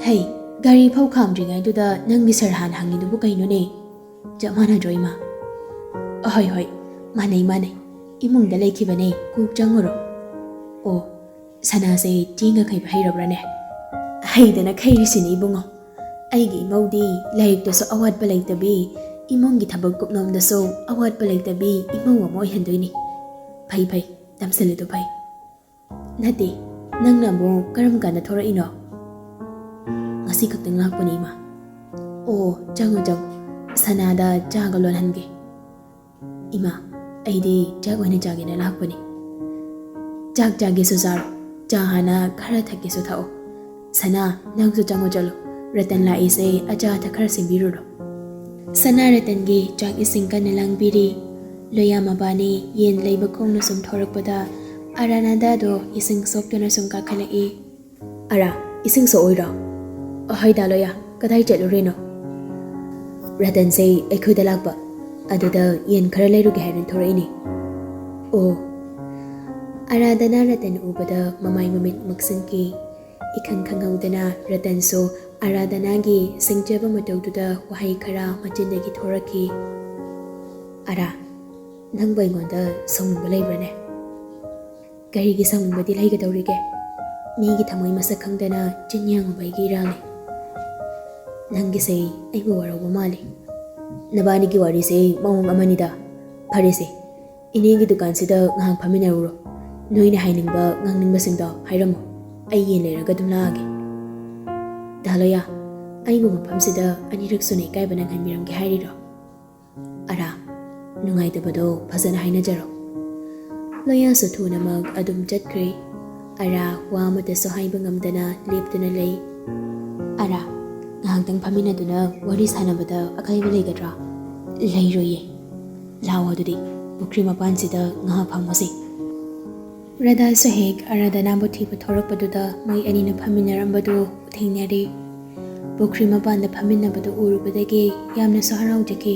ꯍꯩ, ꯒꯥꯔꯤ ꯐꯥꯎ ꯈꯥꯝꯗ꯭ꯔꯤꯉꯩꯗꯨꯗ ꯅꯪꯒꯤ ꯁꯥꯔ ꯍꯥꯟꯅ ꯍꯪꯉꯤꯗꯨꯕꯨ ꯀꯩꯅꯣꯅꯦ? ꯆꯞ ꯃꯥꯟꯅꯗ꯭ꯔꯣ, ꯏꯃꯥ? ꯑꯍꯣꯏ, ꯍꯣꯏ, ꯃꯥꯟꯅꯩ, ꯃꯥꯟꯅꯩ꯫ ꯏꯃꯨꯡꯗ ꯂꯩꯈꯤꯕꯅꯦ, ꯀꯣꯛ ꯆꯪꯉꯨꯔꯣ꯫ ꯑꯣ, ꯁꯅꯥꯁꯦ ꯆꯦꯡꯒ ꯈꯩꯕ ꯍꯩꯔꯕ꯭ꯔꯥꯅꯦ? ꯍꯩꯗꯅ ꯈꯩꯔꯤꯁꯤꯅꯤ, ꯏꯕꯨꯡꯉꯣ꯫ ꯑꯩꯒꯤ ꯏꯃꯧꯗꯤ ꯂꯥꯏꯔꯤꯛꯇꯁꯨ ꯑꯋꯥꯠꯄ ꯂꯩꯇꯕꯤ, ꯏꯃꯨꯡꯒꯤ ꯊꯕꯛ ꯀꯨꯞꯅꯣꯝꯗꯁꯨ ꯑꯋꯥꯠꯄ ꯂꯩꯇꯕꯤ ꯏꯃꯧ ꯑꯃ ꯑꯣꯏꯍꯟꯗꯣꯏꯅꯤ꯫ ꯐꯩ, ꯐꯩ, ꯇꯝꯁꯤꯜꯂꯤꯗꯣ ꯐꯩ꯫ ꯅꯠꯇꯦ, ꯅꯪꯅ ꯑꯃꯨꯛ ꯀꯔꯝ ꯀꯥꯟꯗ ꯊꯣꯔꯛꯏꯅꯣ? ꯉꯁꯤ ꯈꯛꯇꯪ ꯂꯥꯛꯄꯅꯤ, ꯏꯃꯥ꯫ ꯑꯣ, ꯆꯪꯉꯣ, ꯆꯪꯉꯣ꯫ ꯁꯅꯥꯗ ꯆꯥꯒ ꯂꯣꯟꯍꯟꯒꯦ꯫ ꯏꯃꯥ, ꯑꯩꯗꯤ ꯆꯥꯛ ꯑꯣꯏꯅ ꯆꯥꯒꯦꯅ ꯂꯥꯛꯄꯅꯤ꯫ ꯆꯥꯛ ꯆꯥꯒꯦꯁꯨ ꯆꯥꯔꯣ, ꯆꯥ ꯍꯥꯟꯅ ꯈꯔ ꯊꯛꯀꯦꯁꯨ ꯊꯛꯑꯣ꯫ ꯁꯅꯥ, ꯅꯪꯁꯨ ꯆꯪꯉꯣ ꯆꯠꯂꯣ, ꯔꯇꯟ ꯂꯥꯛꯏꯁꯦ ꯑꯆꯥ ꯑꯊꯛ ꯈꯔ ꯁꯦꯝꯕꯤꯔꯨꯔꯣ꯫ ꯁꯅꯥ ꯔꯇꯟꯒꯤ ꯆꯥꯛ ꯏꯁꯤꯡ ꯀꯟꯅ ꯂꯥꯡꯕꯤꯔꯤ꯫ ꯂꯣꯌꯥ ꯃꯕꯥꯅꯤ ꯌꯦꯟ ꯂꯩꯕ ꯈꯣꯡꯅ ꯁꯨꯝ ꯊꯣꯔꯛꯄꯗ ꯑꯔꯥꯅꯥꯗꯥꯗꯣ ꯏꯁꯤꯡ ꯁꯣꯛꯇꯨꯅ ꯁꯨꯝ ꯀꯥꯈꯠꯂꯛꯏ꯫ ꯑꯔꯥ, ꯏꯁꯤꯡ ꯁꯣꯛꯑꯣꯏꯔꯣ? ꯑꯍꯣꯏꯗ ꯂꯣꯌꯥ, ꯀꯗꯥꯏ ꯆꯠꯂꯨꯔꯤꯅꯣ? ꯔꯇꯟꯁꯦ ꯑꯩꯈꯣꯏꯗ ꯂꯥꯛꯄ, ꯑꯗꯨꯗ ꯌꯦꯟ ꯈꯔ ꯂꯩꯔꯨꯒꯦ ꯍꯥꯏꯅ ꯊꯣꯔꯛꯏꯅꯦ꯫ ꯑꯣ꯫ ꯑꯔꯥꯗꯅ ꯔꯇꯟ ꯎꯕꯗ ꯃꯃꯥꯏ ꯃꯃꯤꯠ ꯃꯛꯁꯤꯟꯈꯤ꯫ ꯏꯈꯪ ꯈꯪꯍꯧꯗꯅ ꯔꯇꯟꯁꯨ ꯑꯔꯥꯗꯅꯥꯒꯤ ꯁꯤꯡꯖꯕ ꯃꯇꯧꯗꯨꯗ ꯋꯥꯍꯩ ꯈꯔ ꯃꯆꯤꯟꯗꯒꯤ ꯊꯣꯔꯛꯈꯤ꯫ "ꯑꯔꯥ, ꯅꯪꯕꯨ ꯑꯩꯉꯣꯟꯗ ꯁꯥꯎꯅꯤꯡꯕ ꯂꯩꯕ꯭ꯔꯅꯦ?" "ꯀꯔꯤꯒꯤ ꯁꯥꯎꯅꯤꯡꯕꯗꯤ ꯂꯩꯒꯗꯧꯔꯤꯒꯦ? ꯃꯤꯒꯤ ꯊꯃꯣꯏ ꯃꯁꯛ ꯈꯪꯗꯅ ꯆꯤꯟ ꯌꯦꯡꯉꯨꯕ ꯑꯩꯒꯤ ꯏꯔꯥꯜꯅꯤ꯫ ꯅꯪꯒꯤꯁꯦ ꯑꯩꯕꯨ ꯋꯥꯔꯧꯕ ꯃꯥꯜꯂꯤ꯫ ꯅꯕꯥꯅꯤꯒꯤ ꯋꯥꯔꯤꯁꯦ ꯃꯑꯣꯡ ꯑꯃꯅꯤꯗ꯫ ꯐꯔꯦꯁꯦ, ꯏꯅꯦꯒꯤ ꯗꯨꯀꯥꯟꯁꯤꯗ ꯉꯥꯏꯍꯥꯛ ꯐꯝꯃꯤꯟꯅꯔꯨꯔꯣ꯫ ꯅꯣꯏꯅ ꯍꯥꯏꯅꯤꯡꯕ ꯉꯥꯡꯅꯤꯡꯕꯁꯤꯡꯗꯣ ꯍꯥꯏꯔꯝꯃꯣ꯫ ꯑꯩ ꯌꯦꯟ ꯂꯩꯔꯒ ꯑꯗꯨꯝ ꯂꯥꯛꯑꯒꯦ꯫" "ꯗꯥ ꯂꯣꯌꯥ, ꯑꯩꯕꯨ ꯃꯐꯝꯁꯤꯗ ꯑꯅꯤꯔꯛ ꯁꯨꯅ ꯏꯀꯥꯏꯕ ꯅꯪꯍꯟꯕꯤꯔꯝꯒꯦ ꯍꯥꯏꯔꯤꯔꯣ?" "ꯑꯔꯥ, ꯅꯨꯡꯉꯥꯏꯇꯕꯗꯣ ꯐꯖꯅ ꯍꯥꯏꯅꯖꯔꯣ꯫" ꯂꯣꯌꯥꯁꯨ ꯊꯨꯅꯃꯛ ꯑꯗꯨꯝ ꯆꯠꯈ꯭ꯔꯦ꯫ ꯑꯔꯥ ꯋꯥ ꯑꯃꯠꯇꯁꯨ ꯍꯥꯏꯕ ꯉꯝꯗꯅ ꯂꯦꯞꯇꯨꯅ ꯂꯩ꯫ "ꯑꯔꯥ, ꯉꯥꯏꯍꯥꯛꯇꯪ ꯐꯝꯃꯤꯟꯅꯗꯨꯅ ꯋꯥꯔꯤ ꯁꯥꯟꯅꯕꯗ ꯑꯀꯥꯏꯕ ꯂꯩꯒꯗ꯭ꯔꯥ?" "ꯂꯩꯔꯣꯏꯌꯦ꯫ ꯂꯥꯛꯑꯣ ꯑꯗꯨꯗꯤ, ꯄꯨꯈ꯭ꯔꯤ ꯃꯄꯥꯟꯁꯤꯗ ꯉꯥꯏꯍꯥꯛ ꯐꯝꯃꯨꯁꯤ꯫" ꯔꯥꯙꯥꯁꯨ ꯍꯦꯛ ꯑꯔꯥꯙꯅꯥꯕꯨ ꯊꯤꯕ ꯊꯣꯔꯛꯄꯗꯨꯗ ꯃꯣꯏ ꯑꯅꯤꯅ ꯐꯝꯃꯤꯟꯅꯔꯝꯕꯗꯨ ꯊꯦꯡꯅꯔꯦ꯫ ꯄꯨꯈ꯭ꯔꯤ ꯃꯄꯥꯟꯗ ꯐꯝꯃꯤꯟꯅꯕꯗꯨ ꯎꯔꯨꯕꯗꯒꯤ ꯌꯥꯝꯅꯁꯨ ꯍꯔꯥꯎꯖꯈꯤ꯫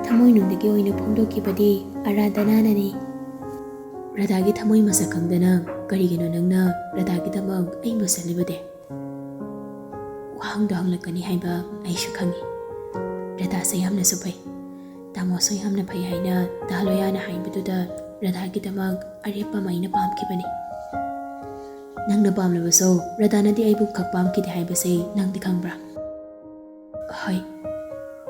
ꯊꯃꯣꯏꯅꯨꯡꯗꯒꯤ ꯑꯣꯏꯅ ꯐꯣꯡꯗꯣꯛꯈꯤꯕꯗꯤ ꯑꯔꯥꯙꯅꯥꯅꯅꯤ꯫ "ꯔꯥꯙꯥꯒꯤ ꯊꯃꯣꯏ ꯃꯁꯛ ꯈꯪꯗꯅ ꯀꯔꯤꯒꯤꯅꯣ ꯅꯪꯅ ꯔꯥꯙꯥꯒꯤꯗꯃꯛ ꯑꯩ ꯃꯨꯁꯜꯂꯤꯕꯗꯤ?" ꯋꯥꯍꯪꯗꯣ ꯍꯪꯂꯛꯀꯅꯤ ꯍꯥꯏꯕ ꯑꯩꯁꯨ ꯈꯪꯉꯤ꯫ ꯔꯙꯥꯁꯦ ꯌꯥꯝꯅꯁꯨ ꯐꯩ꯫ ꯇꯥꯃꯣꯁꯨ ꯌꯥꯝꯅ ꯐꯩ ꯍꯥꯏꯅ ꯗꯥ ꯂꯣꯌꯥꯅ ꯍꯥꯏꯕꯗꯨꯗ ꯔꯙꯥꯒꯤꯗꯃꯛ ꯑꯔꯦꯞꯄ ꯑꯃ ꯑꯩꯅ ꯄꯥꯝꯈꯤꯕꯅꯤ꯫ ꯅꯪꯅ ꯄꯥꯝꯂꯕꯁꯨ ꯔꯙꯥꯅꯗꯤ ꯑꯩꯕꯨ ꯈꯛ ꯄꯥꯝꯈꯤꯗꯦ ꯍꯥꯏꯕꯁꯦ ꯅꯪꯗꯤ ꯈꯪꯕ꯭ꯔꯥ? ꯍꯣꯏ,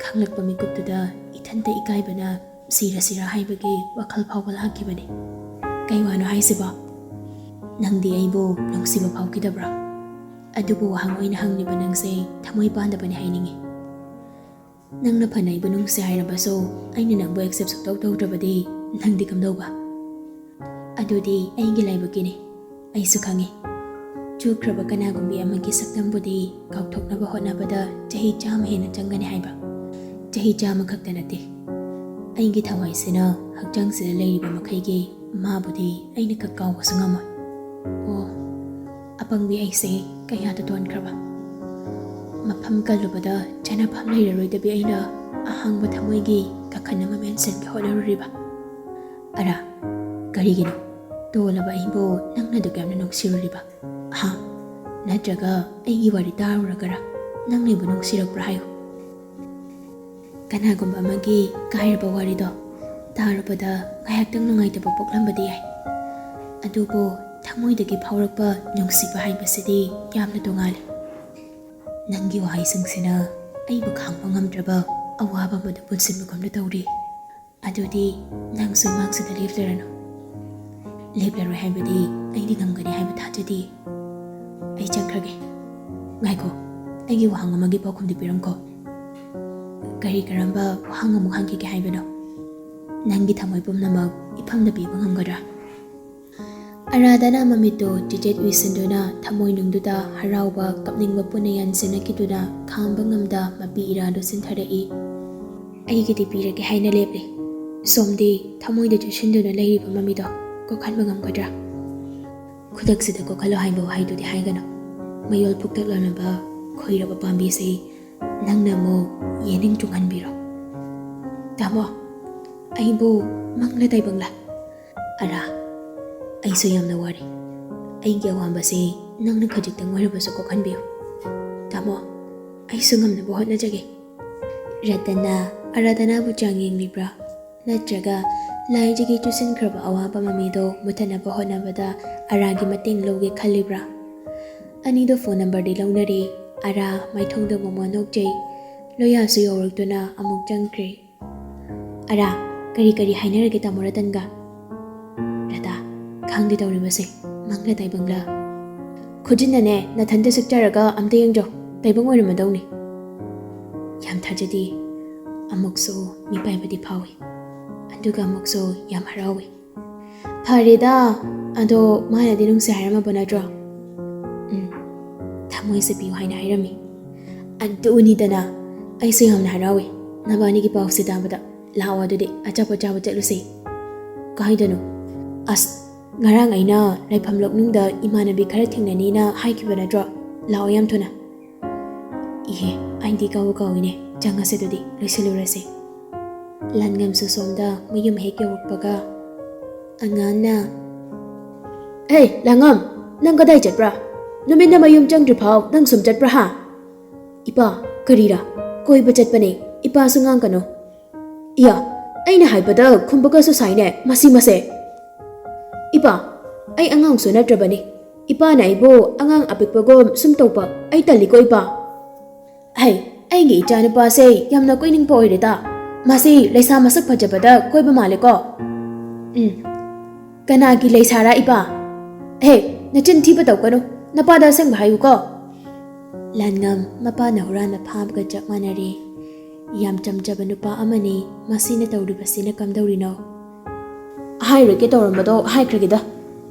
ꯈꯪꯂꯛꯄ ꯃꯤꯀꯨꯞꯇꯨꯗ ꯏꯊꯟꯇ ꯏꯀꯥꯏꯕꯅ ꯁꯤꯔꯁꯤꯔꯥ ꯍꯥꯏꯕꯒꯤ ꯋꯥꯈꯜ ꯐꯥꯎꯕ ꯂꯥꯛꯈꯤꯕꯅꯤ꯫ ꯀꯩ ꯋꯥꯅꯣ ꯍꯥꯏꯁꯤꯕꯣ? ꯅꯪꯗꯤ ꯑꯩꯕꯨ ꯅꯨꯡꯁꯤꯕ ꯐꯥꯎꯈꯤꯗꯕ꯭ꯔꯥ? ꯑꯗꯨꯕꯨ ꯋꯥꯍꯪ ꯑꯣꯏꯅ ꯍꯪꯂꯤꯕ ꯅꯪꯁꯦ ꯊꯃꯣꯏ ꯄꯥꯟꯗꯕꯅꯤ ꯍꯥꯏꯅꯤꯡꯉꯤ꯫ ꯅꯪꯅ ꯐꯅ ꯑꯩꯕꯨ ꯅꯨꯡꯁꯤ ꯍꯥꯏꯔꯕꯁꯨ ꯑꯩꯅ ꯅꯪꯕꯨ accept ꯁꯨꯛꯇꯧ ꯇꯧꯗ꯭ꯔꯕꯗꯤ ꯅꯪꯗꯤ ꯀꯝꯗꯧꯕ? ꯑꯗꯨꯗꯤ ꯑꯩꯒꯤ ꯂꯥꯏꯕꯛꯀꯤꯅꯤ꯫ ꯑꯩꯁꯨ ꯈꯪꯉꯤ, ꯆꯨꯈ꯭ꯔꯕ ꯀꯅꯥꯒꯨꯝꯕꯤ ꯑꯃꯒꯤ ꯁꯛꯇꯝꯕꯨꯗꯤ ꯀꯥꯎꯊꯣꯛꯅꯕ ꯍꯣꯠꯅꯕꯗ ꯆꯍꯤ ꯆꯥꯝꯃ ꯍꯦꯟꯅ ꯆꯪꯒꯅꯤ ꯍꯥꯏꯕ꯫ ꯆꯍꯤ ꯆꯥꯝꯃ ꯈꯛꯇ ꯅꯠꯇꯦ, ꯑꯩꯒꯤ ꯊꯋꯥꯏꯁꯤꯅ ꯍꯛꯆꯥꯡꯁꯤꯗ ꯂꯩꯔꯤꯕ ꯃꯈꯩꯒꯤ ꯃꯥꯕꯨꯗꯤ ꯑꯩꯅ ꯀꯛ ꯀꯥꯎꯕꯁꯨ ꯉꯝꯃꯣꯏ꯫ ꯑꯣ, ꯑꯄꯪꯕꯤ ꯑꯩꯁꯦ ꯀꯌꯥꯗ ꯇꯣꯟꯈ꯭ꯔꯕ! ꯃꯐꯝ ꯀꯜꯂꯨꯕꯗ ꯆꯥꯅꯐꯝ ꯂꯩꯔꯔꯣꯏꯗꯕꯤ ꯑꯩꯅ ꯑꯍꯥꯡꯕ ꯊꯃꯣꯏꯒꯤ ꯀꯥꯈꯟ ꯑꯃ ꯃꯦꯟꯁꯤꯟꯒꯦ ꯍꯣꯠꯅꯔꯨꯔꯤꯕ꯫ ꯑꯔꯥ, ꯀꯔꯤꯒꯤꯅꯣ? ꯇꯣꯜꯂꯕ ꯑꯩꯕꯨ ꯅꯪꯅ ꯑꯗꯨꯛ ꯌꯥꯝꯅ ꯅꯨꯡꯁꯤꯔꯨꯔꯤꯕ? ꯍꯥ? ꯅꯠꯇ꯭ꯔꯒ ꯑꯩꯒꯤ ꯋꯥꯔꯤ ꯇꯥꯔꯨꯔꯒꯔ ꯅꯪꯅ ꯑꯩꯕꯨ ꯅꯨꯡꯁꯤꯔꯛꯄ꯭ꯔꯥ ꯍꯥꯏꯌꯨ? ꯀꯅꯥꯒꯨꯝꯕ ꯑꯃꯒꯤ ꯀꯥꯏꯔꯕ ꯋꯥꯔꯤꯗꯣ ꯇꯥꯔꯨꯕꯗ ꯉꯥꯏꯍꯥꯛꯇꯪ ꯅꯨꯡꯉꯥꯏꯇꯕ ꯄꯣꯛꯂꯝꯕꯗꯤ ꯌꯥꯏ, ꯑꯗꯨꯕꯨ ꯊꯃꯣꯏꯗꯒꯤ ꯐꯥꯎꯔꯛꯄ ꯅꯨꯡꯁꯤꯕ ꯍꯥꯏꯕꯁꯤꯗꯤ ꯌꯥꯝꯅ ꯇꯣꯉꯥꯜꯂꯤ꯫ ꯅꯪꯒꯤ ꯋꯥꯍꯩꯁꯤꯡꯁꯤꯅ ꯑꯩꯕꯨ ꯈꯥꯡꯕ ꯉꯝꯗ꯭ꯔꯕ ꯑꯋꯥꯕ ꯑꯃꯗ ꯄꯨꯟꯁꯤꯟꯕꯒꯨꯝꯅ ꯇꯧꯔꯤ꯫ ꯑꯗꯨꯗꯤ ꯅꯪꯁꯨ ꯃꯍꯥꯛꯁꯤꯗ ꯂꯦꯞꯂꯔꯅꯨ꯫ ꯂꯦꯞꯂꯔꯣꯏ ꯍꯥꯏꯕꯗꯤ ꯑꯩꯗꯤ ꯉꯝꯒꯅꯤ ꯍꯥꯏꯕ ꯊꯥꯖꯗꯦ꯫ ꯑꯩ ꯆꯠꯈ꯭ꯔꯒꯦ꯫ ꯉꯥꯏꯈꯣ, ꯑꯩꯒꯤ ꯋꯥꯍꯪ ꯑꯃꯒꯤ ꯄꯥꯎꯈꯨꯝꯗꯤ ꯄꯤꯔꯝꯈꯣ꯫ ꯀꯔꯤ ꯀꯔꯝꯕ ꯋꯥꯍꯪ ꯑꯃꯨꯛ ꯍꯪꯈꯤꯒꯦ ꯍꯥꯏꯕꯅꯣ? ꯅꯪꯒꯤ ꯊꯃꯣꯏ ꯄꯨꯝꯅꯃꯛ ꯏꯐꯝꯗ ꯄꯤꯕ ꯉꯝꯒꯗ꯭ꯔꯥ? ꯑꯔꯥꯗꯅ ꯃꯃꯤꯠꯇꯨ ꯆꯤꯆꯦꯠ ꯎꯏꯁꯤꯟꯗꯨꯅ ꯊꯃꯣꯏꯅꯨꯡꯗꯨꯗ ꯍꯔꯥꯎꯕ, ꯀꯞꯅꯤꯡꯕ ꯄꯨꯟꯅ ꯌꯥꯟꯁꯤꯟꯅꯈꯤꯗꯨꯅ ꯈꯥꯡꯕ ꯉꯝꯗ ꯃꯄꯤ ꯏꯔꯥꯗꯨ ꯆꯤꯟꯊꯔꯛꯏ꯫ ꯑꯩꯒꯤꯗꯤ ꯄꯤꯔꯒꯦ ꯍꯥꯏꯅ ꯂꯦꯞꯂꯤ꯫ ꯁꯣꯝꯗꯤ ꯊꯃꯣꯏꯗ ꯆꯨꯁꯤꯟꯗꯨꯅ ꯂꯩꯔꯤꯕ ꯃꯃꯤꯗꯣ ꯀꯣꯛꯍꯟꯕ ꯉꯝꯒꯗ꯭ꯔꯥ? ꯈꯨꯗꯛꯁꯤꯗ ꯀꯣꯛꯍꯜꯂꯣ ꯍꯥꯏꯕ ꯋꯥꯍꯩꯗꯨꯗꯤ ꯍꯥꯏꯒꯅꯨ꯫ ꯃꯌꯣꯜ ꯄꯨꯛꯇꯛꯂꯝꯂꯕ ꯈꯨꯏꯔꯕ ꯄꯥꯝꯕꯤꯁꯤ ꯅꯪꯅ ꯑꯃꯨꯛ ꯌꯦꯅꯤꯡ ꯇꯨꯡꯍꯟꯕꯤꯔꯣ꯫ ꯇꯥꯃꯣ, ꯑꯩꯕꯨ ꯃꯪꯂ ꯇꯥꯏꯕꯪꯂ? ꯑꯔꯥ, ꯑꯩꯁꯨ ꯌꯥꯝꯅ ꯋꯥꯔꯦ꯫ ꯑꯩꯒꯤ ꯑꯋꯥꯕꯁꯦ ꯅꯪꯅ ꯈꯖꯤꯛꯇꯪ ꯑꯣꯏꯔꯕꯁꯨ ꯀꯣꯛꯍꯟꯕꯤꯌꯨ꯫ ꯇꯥꯃꯣ, ꯑꯩꯁꯨ ꯉꯝꯅꯕ ꯍꯣꯠꯅꯖꯒꯦ꯫ ꯔꯇꯟꯅ ꯑꯔꯥꯙꯅꯥꯕꯨ ꯆꯥꯡ ꯌꯦꯡꯂꯤꯕ꯭ꯔꯥ? ꯅꯠꯇ꯭ꯔꯒ ꯂꯥꯏꯖꯒꯤ ꯆꯨꯁꯤꯟꯈ꯭ꯔꯕ ꯑꯋꯥꯕ ꯃꯃꯤꯗꯣ ꯃꯨꯊꯠꯅꯕ ꯍꯣꯠꯅꯕꯗ ꯑꯔꯥꯒꯤ ꯃꯇꯦꯡ ꯂꯧꯒꯦ ꯈꯜꯂꯤꯕ꯭ꯔꯥ? ꯑꯅꯤꯗꯣ ꯐꯣꯟ ꯅꯝꯕꯔꯗꯤ ꯂꯧꯅꯔꯦ꯫ ꯑꯔꯥ ꯃꯥꯏꯊꯣꯡꯗ ꯃꯣꯃꯣꯟ ꯅꯣꯛꯆꯩ꯫ ꯂꯣꯌꯥꯁꯨ ꯌꯧꯔꯛꯇꯨꯅ ꯑꯃꯨꯛ ꯆꯪꯈ꯭ꯔꯦ꯫ "ꯑꯔꯥ, ꯀꯔꯤ ꯀꯔꯤ ꯍꯥꯏꯅꯔꯒꯦ ꯇꯥꯃꯣ ꯔꯇꯟꯒ?" "ꯔꯇꯥ, ꯈꯪꯗꯦ ꯇꯧꯔꯤꯕꯁꯦ, ꯃꯪꯂ ꯇꯥꯏꯕꯪꯂ꯫ ꯈꯨꯖꯤꯟꯅꯅꯦ, ꯅꯊꯟꯇ ꯁꯤꯛꯆꯔꯒ ꯑꯝꯇ ꯌꯦꯡꯖꯧ, ꯇꯥꯏꯕꯪ ꯑꯣꯏꯔꯝꯃꯗꯧꯅꯤ꯫" ꯌꯥꯝ ꯊꯥꯖꯗꯦ꯫ ꯑꯃꯨꯛꯁꯨ ꯃꯤꯄꯥꯏꯕꯗꯤ ꯐꯥꯎꯏ, ꯑꯗꯨꯒ ꯑꯃꯨꯛꯁꯨ ꯌꯥꯝ ꯍꯔꯥꯎꯏ꯫ "ꯐꯔꯦꯗ, ꯑꯗꯣ ꯃꯥꯅꯗꯤ ꯅꯨꯡꯁꯤ ꯍꯥꯏꯔꯝꯃꯕ ꯅꯠꯇ꯭ꯔꯣ?" "ꯎꯝ, ꯊꯃꯣꯏꯁꯦ ꯄꯤꯌꯨ ꯍꯥꯏꯅ ꯍꯥꯏꯔꯝꯃꯤ꯫" "ꯑꯗꯨꯅꯤꯗꯅ, ꯑꯩꯁꯨ ꯌꯥꯝꯅ ꯍꯔꯥꯎꯏ ꯅꯕꯥꯅꯤꯒꯤ ꯄꯥꯎꯁꯦ ꯇꯥꯕꯗ꯫ ꯂꯥꯛꯑꯣ, ꯑꯗꯨꯗꯤ ꯑꯆꯥꯄꯣꯠ ꯆꯥꯕ ꯆꯠꯂꯨꯁꯦ꯫" "ꯀꯥꯏꯗꯅꯣ?" "ꯑꯁ, ꯉꯔꯥꯡ ꯑꯩꯅ ꯂꯩꯐꯝ ꯂꯣꯛꯅꯨꯡꯗ ꯏꯃꯥꯟꯅꯕꯤ ꯈꯔ ꯊꯦꯡꯅꯅꯤꯅ ꯍꯥꯏꯈꯤꯕ ꯅꯠꯇ꯭ꯔꯣ? ꯂꯥꯛꯑꯣ ꯌꯥꯝ ꯊꯨꯅ꯫" "ꯏꯍꯦ, ꯑꯩꯗꯤ ꯀꯥꯎꯕ ꯀꯥꯎꯏꯅꯦ꯫ ꯆꯪꯉꯁꯦ ꯑꯗꯨꯗꯤ, ꯂꯣꯏꯁꯤꯜꯂꯨꯔꯁꯦ꯫" ꯂꯥꯟꯉꯝꯁꯨ ꯁꯣꯝꯗ ꯃꯌꯨꯝ ꯍꯦꯛ ꯌꯧꯔꯛꯄꯒ ꯑꯉꯥꯡꯅ, "ꯍꯦ, ꯂꯥꯡꯉꯝ, ꯅꯪ ꯀꯗꯥꯏ ꯆꯠꯄ꯭ꯔꯥ? ꯅꯨꯃꯤꯠꯅ ꯃꯌꯨꯝ ꯆꯪꯗ꯭ꯔꯤ ꯐꯥꯎ ꯅꯪ ꯁꯨꯝ ꯆꯠꯄ꯭ꯔꯥ ꯍꯥ?" "ꯏꯄꯥ, ꯀꯔꯤꯔꯥ? ꯀꯣꯏꯕ ꯆꯠꯄꯅꯦ꯫ ꯏꯄꯥꯁꯨ ꯉꯥꯡꯒꯅꯨ꯫" "ꯏꯌꯥ, ꯑꯩꯅ ꯍꯥꯏꯕꯗ ꯈꯨꯝꯕꯒꯁꯨ ꯁꯥꯏꯅꯦ, ꯃꯁꯤ ꯃꯁꯦ꯫" "ꯏꯄꯥ, ꯑꯩ ꯑꯉꯥꯡꯁꯨ ꯅꯠꯇ꯭ꯔꯕꯅꯤ꯫ ꯏꯄꯥꯅ ꯑꯩꯕꯨ ꯑꯉꯥꯡ ꯑꯄꯤꯛꯄꯒꯨꯝ ꯁꯨꯝ ꯇꯧꯕ ꯑꯩ ꯇꯜꯂꯤꯀꯣ, ꯏꯄꯥ꯫" "ꯍꯩ, ꯑꯩꯒꯤ ꯏꯆꯥꯅꯨꯄꯥꯁꯦ ꯌꯥꯝꯅ ꯀꯣꯏꯅꯤꯡꯕ ꯑꯣꯏꯔꯦꯗ꯫ ꯃꯥꯁꯤ ꯂꯩꯁꯥ ꯃꯁꯛ ꯐꯖꯕꯗ ꯀꯣꯏꯕ ꯃꯥꯜꯂꯦꯀꯣ꯫" "ꯎꯝ, ꯀꯅꯥꯒꯤ ꯂꯩꯁꯥꯔꯥ, ꯏꯄꯥ? ꯍꯦ, ꯅꯆꯤꯟ ꯊꯤꯕ ꯇꯧꯒꯅꯨ꯫ ꯅꯄꯥꯗ ꯑꯁꯦꯡꯕ ꯍꯥꯏꯌꯨꯀꯣ꯫" ꯂꯥꯟꯉꯝ ꯃꯄꯥꯅ ꯍꯨꯔꯥꯟꯕ ꯐꯥꯕꯒ ꯆꯞ ꯃꯥꯟꯅꯔꯦ꯫ ꯌꯥꯝ ꯆꯝꯖꯕ ꯅꯨꯄꯥ ꯑꯃꯅꯤ꯫ ꯃꯁꯤꯅ ꯇꯧꯔꯤꯕꯁꯤꯅ ꯀꯝꯗꯧꯔꯤꯅꯣ? "ꯍꯥꯏꯔꯣꯏꯒꯦ ꯇꯧꯔꯝꯕꯗꯣ ꯍꯥꯏꯈ꯭ꯔꯒꯦꯗ꯫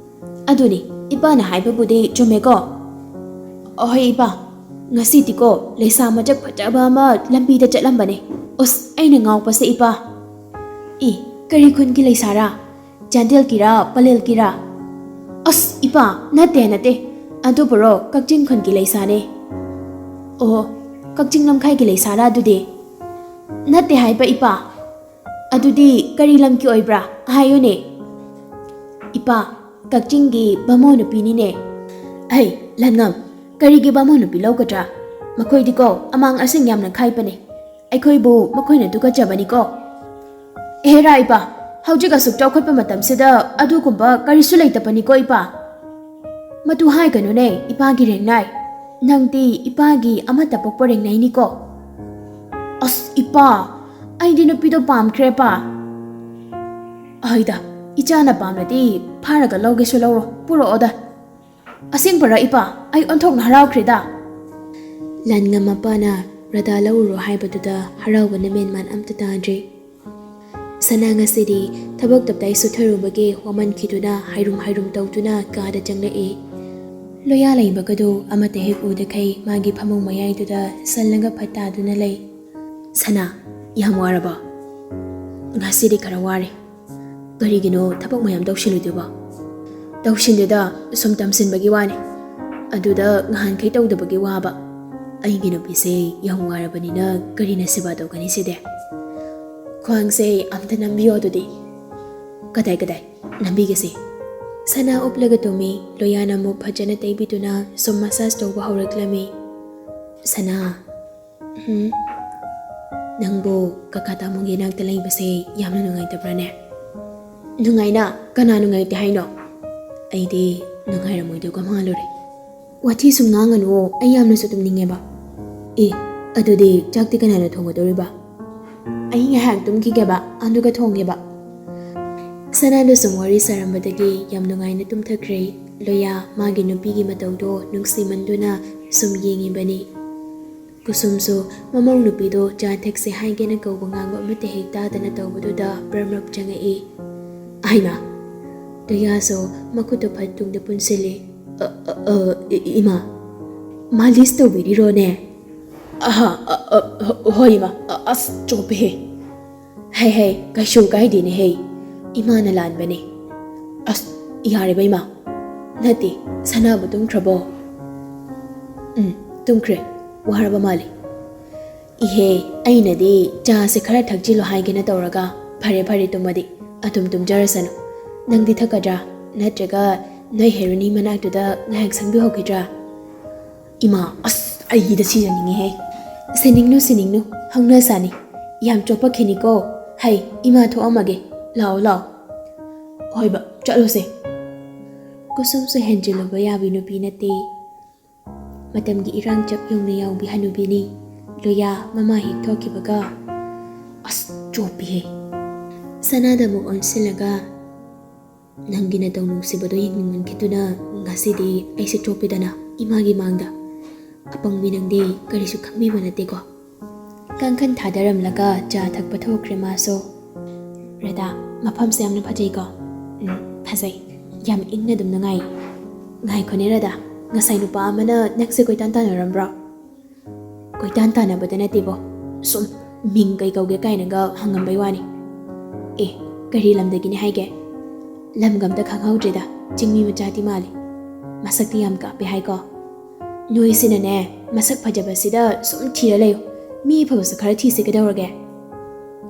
ꯑꯗꯨꯅꯤ, ꯏꯄꯥꯅ ꯍꯥꯏꯕꯕꯨꯗꯤ ꯆꯨꯝꯃꯦꯀꯣ?" "ꯑꯍꯣꯏ ꯏꯄꯥ, ꯉꯁꯤꯗꯤꯀꯣ ꯂꯩꯁꯥ ꯃꯁꯛ ꯐꯖꯕ ꯑꯃ ꯂꯝꯕꯤꯗ ꯆꯠꯂꯝꯕꯅꯦ꯫ ꯑꯁ, ꯑꯩꯅ ꯉꯥꯎꯕꯁꯦ ꯏꯄꯥ꯫" "ꯏ, ꯀꯔꯤ ꯈꯨꯟꯒꯤ ꯂꯩꯁꯥꯔꯥ? ꯆꯥꯟꯗꯦꯜꯒꯤꯔꯥ, ꯄꯂꯦꯜꯒꯤꯔꯥ?" "ꯑꯁ ꯏꯄꯥ, ꯅꯠꯇꯦ, ꯅꯠꯇꯦ꯫ ꯑꯗꯨꯕꯨꯔꯣ, ꯀꯛꯆꯤꯡ ꯈꯨꯟꯒꯤ ꯂꯩꯁꯥꯅꯦ꯫" "ꯑꯣ, ꯀꯛꯆꯤꯡ ꯂꯝꯈꯥꯏꯒꯤ ꯂꯩꯁꯥꯔꯥ ꯑꯗꯨꯗꯤ?" "ꯅꯠꯇꯦ ꯍꯥꯏꯕ ꯏꯄꯥ꯫" "ꯑꯗꯨꯗꯤ ꯀꯔꯤ ꯂꯝꯒꯤ ꯑꯣꯏꯕ꯭ꯔꯥ? ꯍꯥꯏꯌꯨꯅꯦ꯫" "ꯏꯄꯥ, ꯀꯛꯆꯤꯡꯒꯤ ꯕꯥꯃꯣꯟ ꯅꯨꯄꯤꯅꯤꯅꯦ꯫" "ꯑꯩ, ꯂꯥꯟꯉꯝ, ꯀꯔꯤꯒꯤ ꯕꯥꯃꯣꯟ ꯅꯨꯄꯤ ꯂꯧꯒꯗ꯭ꯔꯥ? ꯃꯈꯣꯏꯗꯤꯀꯣ ꯑꯃꯥꯡ ꯑꯁꯦꯡ ꯌꯥꯝꯅ ꯈꯥꯏꯕꯅꯦ꯫ ꯑꯩꯈꯣꯏꯕꯨ ꯃꯈꯣꯏꯅ ꯇꯨꯀꯠꯆꯕꯅꯤꯀꯣ꯫ ꯑꯦꯍꯦꯔꯥ ꯏꯄꯥ, ꯍꯧꯖꯤꯛ ꯑꯁꯨꯛ ꯆꯥꯎꯈꯠꯄ ꯃꯇꯝꯁꯤꯗ ꯑꯗꯨꯒꯨꯝꯕ ꯀꯔꯤꯁꯨ ꯂꯩꯇꯕꯅꯤꯀꯣ ꯏꯄꯥ꯫ ꯃꯗꯨ ꯍꯥꯏꯒꯅꯨꯅꯦ ꯏꯄꯥꯒꯤ ꯔꯦꯡꯅꯥꯏ꯫ ꯅꯪꯗꯤ ꯏꯄꯥꯒꯤ ꯑꯃꯠꯇ ꯄꯣꯛꯄ ꯔꯦꯡꯅꯥꯏꯅꯤꯀꯣ꯫ ꯑꯁ ꯏꯄꯥ, ꯑꯩꯗꯤ ꯅꯨꯄꯤꯗꯣ ꯄꯥꯝꯈ꯭ꯔꯦ ꯄꯥ꯫ ꯑꯩꯗ, ꯏꯆꯥꯅ ꯄꯥꯝꯂꯗꯤ ꯐꯥꯔꯒ ꯂꯧꯒꯦꯁꯨ ꯂꯧꯔꯣ, ꯄꯨꯔꯛꯑꯣꯗ꯫ ꯑꯁꯦꯡꯕꯔꯥ ꯏꯄꯥ? ꯑꯩ ꯑꯣꯟꯊꯣꯛꯅ ꯍꯔꯥꯎꯈ꯭ꯔꯦꯗ꯫ ꯂꯥꯟꯉꯝ ꯃꯄꯥꯅ ꯔꯥꯙꯥ ꯂꯧꯔꯨꯔꯣ ꯍꯥꯏꯕꯗꯨꯗ ꯍꯔꯥꯎꯕꯅ ꯃꯦꯟꯃꯥꯟ ꯑꯝꯇ ꯇꯥꯗ꯭ꯔꯦ꯫ ꯁꯅꯥ ꯉꯁꯤꯗꯤ ꯊꯕꯛ ꯇꯞꯇꯥꯏ ꯁꯨꯊꯔꯨꯕꯒꯤ ꯋꯥꯃꯟꯈꯤꯗꯨꯅ ꯍꯥꯏꯔꯨꯝ ꯍꯥꯏꯔꯨꯝ ꯇꯧꯗꯨꯅ ꯀꯥꯗ ꯆꯪꯂꯛꯏ꯫ ꯂꯣꯌꯥ ꯂꯩꯕꯒꯗꯨ ꯑꯃꯠꯇ ꯍꯦꯛ ꯎꯗꯈꯩ ꯃꯥꯒꯤ ꯐꯃꯨꯡ ꯃꯌꯥꯏꯗꯨꯗ ꯁꯜꯂꯒ ꯐꯠ ꯇꯥꯗꯨꯅ ꯂꯩ꯫ "ꯁꯅꯥ, ꯌꯥꯝ ꯋꯥꯔꯕꯣ? ꯉꯁꯤꯗꯤ ꯈꯔ ꯋꯥꯔꯦ꯫ ꯀꯔꯤꯒꯤꯅꯣ ꯊꯕꯛ ꯃꯌꯥꯝ ꯇꯧꯁꯤꯜꯂꯨꯏꯗꯨꯕꯣ?" "ꯇꯧꯁꯤꯟꯗꯦꯗ, ꯁꯨꯝ ꯇꯝꯁꯤꯟꯕꯒꯤ ꯋꯥꯅꯤ꯫ ꯑꯗꯨꯗ ꯉꯍꯥꯟꯈꯩ ꯇꯧꯗꯕꯒꯤ ꯋꯥꯕ꯫ ꯑꯩꯒꯤ ꯅꯨꯄꯤꯁꯦ ꯌꯥꯝ ꯋꯥꯔꯕꯅꯤꯅ ꯀꯔꯤꯅ ꯁꯦꯕꯥ ꯇꯧꯒꯅꯤ ꯁꯤꯗꯤ? ꯈ꯭ꯋꯥꯡꯁꯦ ꯑꯝꯇ ꯅꯝꯕꯤꯌꯣ ꯑꯗꯨꯗꯤ꯫" "ꯀꯗꯥꯏ ꯀꯗꯥꯏ ꯅꯝꯕꯤꯒꯦꯁꯦ?" ꯁꯅꯥ ꯎꯞꯂꯒ ꯇꯨꯝꯃꯤ꯫ ꯂꯣꯌꯥꯅ ꯑꯃꯨꯛ ꯐꯖꯅ ꯇꯩꯕꯤꯗꯨꯅ ꯁꯨꯝ ꯃꯁꯥꯖ ꯇꯧꯕ ꯍꯧꯔꯛꯂꯝꯃꯤ꯫ "ꯁꯅꯥ, ꯎꯝ, ꯅꯪꯕꯨ ꯀꯀꯥ ꯇꯥꯃꯣꯒꯤ ꯅꯥꯛꯇ ꯂꯩꯕꯁꯦ ꯌꯥꯝꯅ ꯅꯨꯡꯉꯥꯏꯇꯕ꯭ꯔꯥꯅꯦ?" "ꯅꯨꯡꯉꯥꯏꯅ, ꯀꯅꯥ ꯅꯨꯡꯉꯥꯏꯇꯦ ꯍꯥꯏꯅꯣ? ꯑꯩꯗꯤ ꯅꯨꯡꯉꯥꯏꯔꯝꯃꯣꯏꯗꯧꯒ ꯃꯥꯜꯂꯨꯔꯦ꯫" "ꯋꯥꯊꯤ ꯁꯨꯝ ꯉꯥꯡꯒꯅꯨ, ꯑꯩ ꯌꯥꯝꯅꯁꯨ ꯇꯨꯝꯅꯤꯡꯉꯦꯕ꯫" "ꯑꯦ, ꯑꯗꯨꯗꯤ ꯆꯥꯛꯇꯤ ꯀꯅꯥꯅ ꯊꯣꯡꯒꯗꯧꯔꯤꯕ?" "ꯑꯩ ꯉꯥꯏꯍꯥꯛ ꯇꯨꯝꯈꯤꯒꯦꯕ, ꯑꯗꯨꯒ ꯊꯣꯡꯒꯦꯕ꯫" ꯁꯅꯥꯗ ꯁꯨꯝ ꯋꯥꯔꯤ ꯁꯥꯔꯝꯕꯗꯒꯤ ꯌꯥꯝ ꯅꯨꯡꯉꯥꯏꯅ ꯇꯨꯝꯊꯈ꯭ꯔꯦ꯫ ꯂꯣꯌꯥ ꯃꯥꯒꯤ ꯅꯨꯄꯤꯒꯤ ꯃꯇꯧꯗꯣ ꯅꯨꯡꯁꯤꯃꯟꯗꯨꯅ ꯁꯨꯝ ꯌꯦꯡꯉꯤꯕꯅꯤ꯫ ꯀꯨꯁꯨꯝꯁꯨ ꯃꯃꯧ ꯅꯨꯄꯤꯗꯣ ꯆꯥ ꯊꯛꯁꯦ ꯍꯥꯏꯒꯦꯅ ꯀꯧꯕ ꯉꯥꯡꯕ ꯑꯃꯠꯇ ꯍꯦꯛ ꯇꯥꯗꯅ ꯇꯧꯕꯗꯨꯗ ꯕ꯭ꯔꯝ ꯕ꯭ꯔꯝ ꯆꯪꯉꯛꯏ꯫ "ꯍꯩꯃꯥ!" ꯂꯣꯌꯥꯁꯨ ꯃꯈꯨꯠꯇꯨ ꯐꯠ ꯇꯨꯡꯗ ꯄꯨꯟꯁꯤꯜꯂꯤ꯫ "ꯑ, ꯑ, ꯑ, ꯏ-, ꯏꯃꯥ, ꯃꯥꯂꯤꯁ ꯇꯧꯕꯤꯔꯤꯔꯣꯅꯦ?" "ꯑꯍ, ꯑ, ꯑ, ꯍꯣ-, ꯍꯣꯏ ꯏꯃꯥ, ꯑ, ꯑꯁ ꯆꯣꯞꯄꯦꯍꯦ꯫" "ꯍꯩ ꯍꯩ, ꯀꯩꯁꯨ ꯀꯥꯏꯗꯦꯅꯦꯍꯦ, ꯏꯃꯥꯅ ꯂꯥꯟꯕꯅꯦ꯫" "ꯑꯁ, ꯌꯥꯔꯦꯕ ꯏꯃꯥ꯫" "ꯅꯠꯇꯦ, ꯁꯅꯥꯕꯨ ꯇꯨꯝꯈ꯭ꯔꯕꯣ?" "ꯎꯝ, ꯇꯨꯝꯈ꯭ꯔꯦ, ꯋꯥꯔꯕ ꯃꯥꯜꯂꯤ꯫" "ꯏꯍꯦ, ꯑꯩꯅꯗꯤ ꯆꯥꯁꯦ ꯈꯔ ꯊꯛꯆꯤꯜꯂꯣ ꯍꯥꯏꯒꯦꯅ ꯇꯧꯔꯒ, ꯐꯔꯦ ꯐꯔꯦ, ꯇꯨꯝꯃꯗꯤ ꯑꯗꯨꯝ ꯇꯨꯝꯖꯔꯁꯅꯨ꯫ ꯅꯪꯗꯤ ꯊꯛꯀꯗ꯭ꯔꯥ? ꯅꯠꯇ꯭ꯔꯒ ꯅꯣꯏ ꯍꯦꯔꯣꯅꯤ ꯃꯅꯥꯛꯇꯨꯗ ꯉꯥꯏꯍꯥꯛ ꯁꯪꯕꯤꯍꯧꯈꯤꯗ꯭ꯔꯥ?" "ꯏꯃꯥ, ꯑꯁ, ꯑꯩꯒꯤꯗ ꯁꯤꯖꯅꯤꯡꯉꯤꯍꯦ꯫ ꯁꯤꯅꯤꯡꯅꯨ, ꯁꯤꯅꯤꯡꯅꯨ, ꯍꯧꯅ ꯁꯥꯅꯤ꯫ ꯌꯥꯝ ꯆꯣꯞꯄꯛꯈꯤꯅꯤꯀꯣ꯫ ꯍꯩ, ꯏꯃꯥ ꯊꯣꯛꯑꯝꯃꯒꯦ꯫ ꯂꯥꯛꯑꯣ, ꯂꯥꯛꯑꯣ꯫ ꯍꯣꯏꯕ, ꯆꯠꯂꯨꯁꯦ꯫ ꯀꯨꯁꯨꯝꯁꯨ ꯍꯦꯟꯖꯤꯜꯂꯨꯕ ꯌꯥꯕꯤ ꯅꯨꯄꯤ ꯅꯠꯇꯦ꯫ ꯃꯇꯝꯒꯤ ꯏꯔꯥꯡ ꯆꯞ ꯌꯨꯡꯅ ꯌꯥꯎꯕꯤ ꯍꯅꯨꯕꯤꯅꯤ꯫ ꯂꯣꯌꯥ ꯃꯃꯥ ꯍꯦꯛ ꯊꯣꯛꯈꯤꯕꯒ, "ꯑꯁ, ꯆꯣꯞꯄꯤꯍꯦ!" ꯁꯅꯥꯗ ꯑꯃꯨꯛ ꯑꯣꯟꯁꯤꯜꯂꯒ, "ꯅꯪꯒꯤ ꯅꯇꯧ ꯅꯨꯡꯁꯤꯕꯗꯣ ꯌꯦꯡꯅꯤꯡꯃꯟꯈꯤꯗꯨꯅ ꯉꯁꯤꯗꯤ ꯑꯩꯁꯦ ꯆꯣꯞꯄꯤꯗꯅ ꯏꯃꯥꯒꯤ ꯃꯥꯡꯗ꯫ ꯑꯄꯪꯕꯤ ꯅꯪꯗꯤ ꯀꯔꯤꯁꯨ ꯈꯪꯕꯤꯕ ꯅꯠꯇꯦꯀꯣ꯫" ꯀꯥꯡꯈꯟ ꯊꯥꯗꯔꯝꯂꯒ ꯆꯥ ꯊꯛꯄ ꯊꯣꯛꯈ꯭ꯔꯦ ꯃꯥꯁꯨ꯫ "ꯔꯦꯗꯥ, ꯃꯐꯝꯁꯦ ꯌꯥꯝꯅ ꯐꯖꯩꯀꯣ?" "ꯎꯝ, ꯐꯖꯩ꯫ ꯌꯥꯝ ꯏꯪꯅ ꯑꯗꯨꯝ ꯅꯨꯡꯉꯥꯏ꯫ ꯉꯥꯏꯈꯣꯅꯦ ꯔꯦꯗꯥ, ꯉꯁꯥꯏ ꯅꯨꯄꯥ ꯑꯃꯅ ꯅꯪꯁꯦ ꯀꯣꯏꯇꯥꯟ ꯇꯥꯟꯅꯔꯝꯕ꯭ꯔꯣ?" "ꯀꯣꯏꯇꯥꯟ ꯇꯥꯟꯅꯕꯗ ꯅꯠꯇꯦꯕꯣ, ꯁꯨꯝ ꯃꯤꯡ ꯀꯩ ꯀꯧꯒꯦ ꯀꯥꯏꯅꯒ ꯍꯪꯉꯝꯕꯩ ꯋꯥꯅꯤ꯫" "ꯑꯦ, ꯀꯔꯤ ꯂꯝꯗꯒꯤꯅꯦ ꯍꯥꯏꯒꯦ?" "ꯂꯝꯒ ꯑꯝꯇ ꯈꯪꯍꯧꯗ꯭ꯔꯦꯗ, ꯆꯤꯡꯃꯤ ꯃꯆꯥꯗꯤ ꯃꯥꯜꯂꯤ꯫ ꯃꯁꯛꯇꯤ ꯌꯥꯝ ꯀꯥꯞꯄꯦ ꯍꯥꯏꯀꯣ꯫" "ꯅꯣꯏꯁꯤꯅꯅꯦ, ꯃꯁꯛ ꯐꯖꯕꯁꯤꯗ ꯁꯨꯝ ꯊꯤꯔ ꯂꯩꯌꯨ꯫ ꯃꯤ ꯑꯐꯕꯁꯨ ꯈꯔ ꯊꯤꯁꯦ ꯀꯩꯗꯧꯔꯒꯦ?"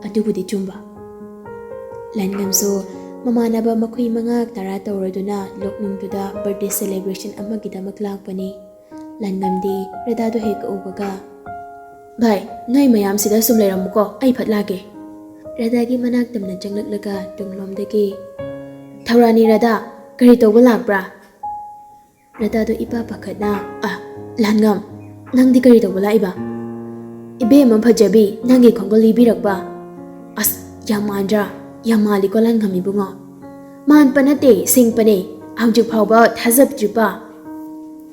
ꯑꯗꯨꯕꯨꯗꯤ ꯆꯨꯝꯕ꯫ ꯂꯟꯉꯝꯁꯨ ꯃꯃꯥꯟꯅꯕ ꯃꯈꯣꯏ ꯃꯉꯥ ꯇꯔꯥ ꯇꯧꯔꯗꯨꯅ ꯂꯣꯛꯅꯨꯡꯗꯨꯗ birthday celebration ꯑꯃꯒꯤꯗꯃꯛ ꯂꯥꯛꯄꯅꯤ꯫ ꯂꯟꯉꯝꯗꯤ ꯔꯦꯗꯥꯗꯣ ꯍꯦꯛ ꯎꯕꯒ, "ꯚꯥꯏ, ꯅꯣꯏ ꯃꯌꯥꯝꯁꯤꯗ ꯁꯨꯝ ꯂꯩꯔꯝꯃꯨꯀꯣ, ꯑꯩ ꯐꯠ ꯂꯥꯛꯀꯦ꯫" ꯔꯦꯗꯥꯒꯤ ꯃꯅꯥꯛ ꯇꯝꯅ ꯆꯪꯂꯛꯂꯒ ꯇꯨꯡꯂꯣꯝꯗꯒꯤ, "ꯊꯧꯔꯥꯅꯤ ꯔꯦꯗꯥ, ꯀꯔꯤ ꯇꯧꯕ ꯂꯥꯛꯄ꯭ꯔꯥ?" ꯔꯦꯗꯥꯗꯣ ꯏꯄꯥ ꯄꯥꯈꯠꯅ, "ꯑ, ꯂꯟꯉꯝ, ꯅꯪꯗꯤ ꯀꯔꯤ ꯇꯧꯕ ꯂꯥꯛꯏꯕ?" "ꯏꯕꯦꯝꯃ ꯐꯖꯕꯤ, ꯅꯪꯒꯤ ꯈꯣꯡꯒꯨꯜ ꯂꯤꯕꯤꯔꯛꯄ꯫" "ꯑꯁ, ꯌꯥꯝ ꯃꯥꯟꯗ꯭ꯔꯥ?" "ꯌꯥꯝ ꯃꯥꯜꯂꯤꯀꯣ ꯂꯟꯉꯝ ꯏꯕꯨꯡꯉꯣ꯫" "ꯃꯥꯟꯕ ꯅꯠꯇꯦ, ꯁꯤꯡꯄꯅꯦ꯫ ꯍꯧꯖꯤꯛ ꯐꯥꯎꯕ ꯊꯥꯖꯗ꯭ꯔꯤꯕ?"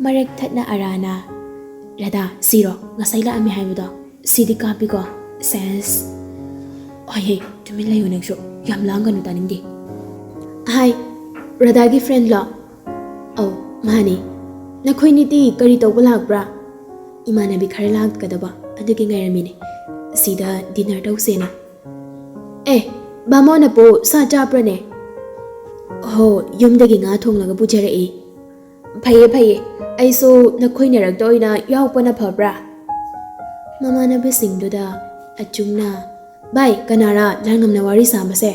ꯃꯔꯛ ꯊꯠꯅ ꯑꯔꯥꯅ, "ꯔꯦꯗꯥ, ꯁꯤꯔꯣ ꯉꯁꯥꯏ ꯂꯥꯛꯑꯝꯃꯤ ꯍꯥꯏꯕꯗꯣ? ꯁꯤꯗꯤ ꯀꯥꯞꯄꯤꯀꯣ꯫ ꯁꯦꯁ꯫" "ꯍꯣꯏꯍꯦ, ꯇꯨꯃꯤꯟ ꯂꯩꯌꯨ ꯅꯪꯁꯨ꯫ ꯌꯥꯝ ꯂꯥꯡꯒꯅꯨ, ꯇꯥꯅꯤꯡꯗꯦ꯫" "ꯍꯥꯏ, ꯔꯦꯗꯥꯒꯤ friendꯂꯣ?" "ꯑꯧ, ꯃꯥꯅꯦ꯫" "ꯅꯈꯣꯏꯅꯤꯗꯤ ꯀꯔꯤ ꯇꯧꯕ ꯂꯥꯛꯄ꯭ꯔꯥ?" "ꯏꯃꯥꯟꯅꯕꯤ ꯈꯔ ꯂꯥꯛꯀꯗꯕ, ꯑꯗꯨꯒꯤ ꯉꯥꯏꯔꯝꯃꯤꯅꯦ꯫ ꯁꯤꯗ dinner ꯇꯧꯁꯦꯅ꯫" "ꯑꯦ, ꯕꯥꯃꯣꯟ ꯑꯄꯨ ꯁꯥ ꯆꯥꯕ꯭ꯔꯅꯦ?" "ꯍꯣ, ꯌꯨꯝꯗꯒꯤ ꯉꯥ ꯊꯣꯡꯂꯒ ꯄꯨꯖꯔꯛꯏ꯫" "ꯐꯩꯌꯦ, ꯐꯩꯌꯦ꯫ ꯑꯩꯁꯨ ꯅꯈꯣꯏ ꯃꯔꯛꯇ ꯑꯣꯏꯅ ꯌꯥꯎꯕꯅ ꯐꯕ꯭ꯔꯥ?" ꯃꯃꯥꯟꯅꯕꯁꯤꯡꯗꯨꯗ ꯑꯆꯨꯝꯅ, "ꯚꯥꯏ, ꯀꯅꯥꯔꯥ ꯂꯟꯉꯝꯅ ꯋꯥꯔꯤ ꯁꯥꯕꯁꯦ?"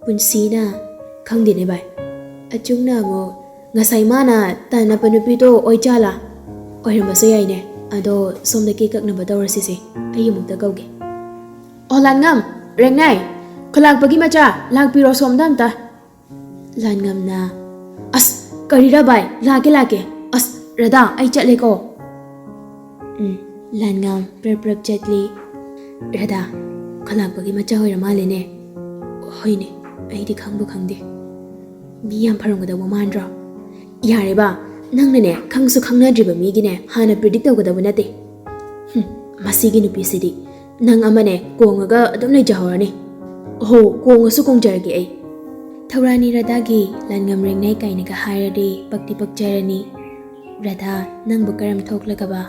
ꯄꯨꯟꯁꯤꯅ, "ꯈꯪꯗꯦꯅꯦ ꯚꯥꯏ꯫" ꯑꯆꯨꯝꯅ ꯑꯃꯨꯛ, "ꯉꯁꯥꯏ ꯃꯥꯅ ꯇꯥꯟꯅꯕ ꯅꯨꯄꯤꯗꯣ ꯑꯣꯏꯖꯥꯠꯂꯥ?" ꯑꯣꯏꯔꯝꯕꯁꯨ ꯌꯥꯏꯅꯦ꯫ ꯑꯗꯣ ꯁꯣꯝꯗ ꯀꯦꯛ ꯀꯛꯅꯕ ꯇꯧꯔꯁꯤꯁꯦ꯫ ꯑꯩ ꯑꯃꯨꯛꯇ ꯀꯧꯒꯦ꯫ ꯑꯣ, ꯂꯥꯟꯉꯝ, ꯔꯦꯡꯅꯥꯏ, ꯈꯨꯂꯥꯛꯄꯒꯤ ꯃꯆꯥ, ꯂꯥꯛꯄꯤꯔꯣ ꯁꯣꯝꯗ ꯑꯝꯇ꯫ ꯂꯥꯟꯉꯝꯅ, "ꯑꯁ, ꯀꯔꯤꯔ ꯚꯥꯏ? ꯂꯥꯛꯀꯦ, ꯂꯥꯛꯀꯦ꯫ ꯑꯁ, ꯔꯙꯥ, ꯑꯩ ꯆꯠꯂꯦꯀꯣ꯫" ꯎꯝ, ꯂꯥꯟꯉꯝ ꯄ꯭ꯔꯞ ꯄ꯭ꯔꯞ ꯆꯠꯂꯤ꯫ "ꯔꯙꯥ, ꯈꯨꯂꯥꯛꯄꯒꯤ ꯃꯆꯥ ꯑꯣꯏꯔ ꯃꯥꯜꯂꯦꯅꯦ꯫" "ꯍꯣꯏꯅꯦ, ꯑꯩꯗꯤ ꯈꯪꯕꯨ ꯈꯪꯗꯦ꯫ ꯃꯤ ꯌꯥꯝ ꯐꯔꯝꯒꯗꯧꯕ ꯃꯥꯟꯗ꯭ꯔꯣ?" "ꯌꯥꯔꯦꯕ, ꯅꯪꯅꯅꯦ ꯈꯪꯁꯨ ꯈꯪꯅꯗ꯭ꯔꯤꯕ ꯃꯤꯒꯤꯅꯦ ꯍꯥꯟꯅ ꯄ꯭ꯔꯤꯗꯤꯛ ꯇꯧꯒꯗꯕ ꯅꯠꯇꯦ꯫ ꯍꯨꯝ, ꯃꯁꯤꯒꯤ ꯅꯨꯄꯤꯁꯤꯗꯤ꯫ ꯅꯪ ꯑꯃꯅꯦ ꯀꯣꯡꯉꯒ ꯑꯗꯨꯝ ꯂꯩꯖꯍꯧꯔꯅꯤ꯫ ꯑꯣꯍꯣ, ꯀꯣꯡꯉꯁꯨ ꯀꯣꯡꯖꯔꯒꯦ ꯑꯩ꯫" ꯊꯧꯔꯥꯅꯤ ꯔꯙꯥꯒꯤ ꯂꯥꯟꯉꯝ ꯔꯦꯡꯅꯥꯏ ꯀꯥꯏꯅꯒ ꯍꯥꯏꯔꯗꯤ ꯄꯛꯇꯤ ꯄꯛꯆꯔꯅꯤ꯫ "ꯔꯙꯥ, ꯅꯪꯕꯨ ꯀꯔꯝ ꯊꯣꯛꯂꯒꯕ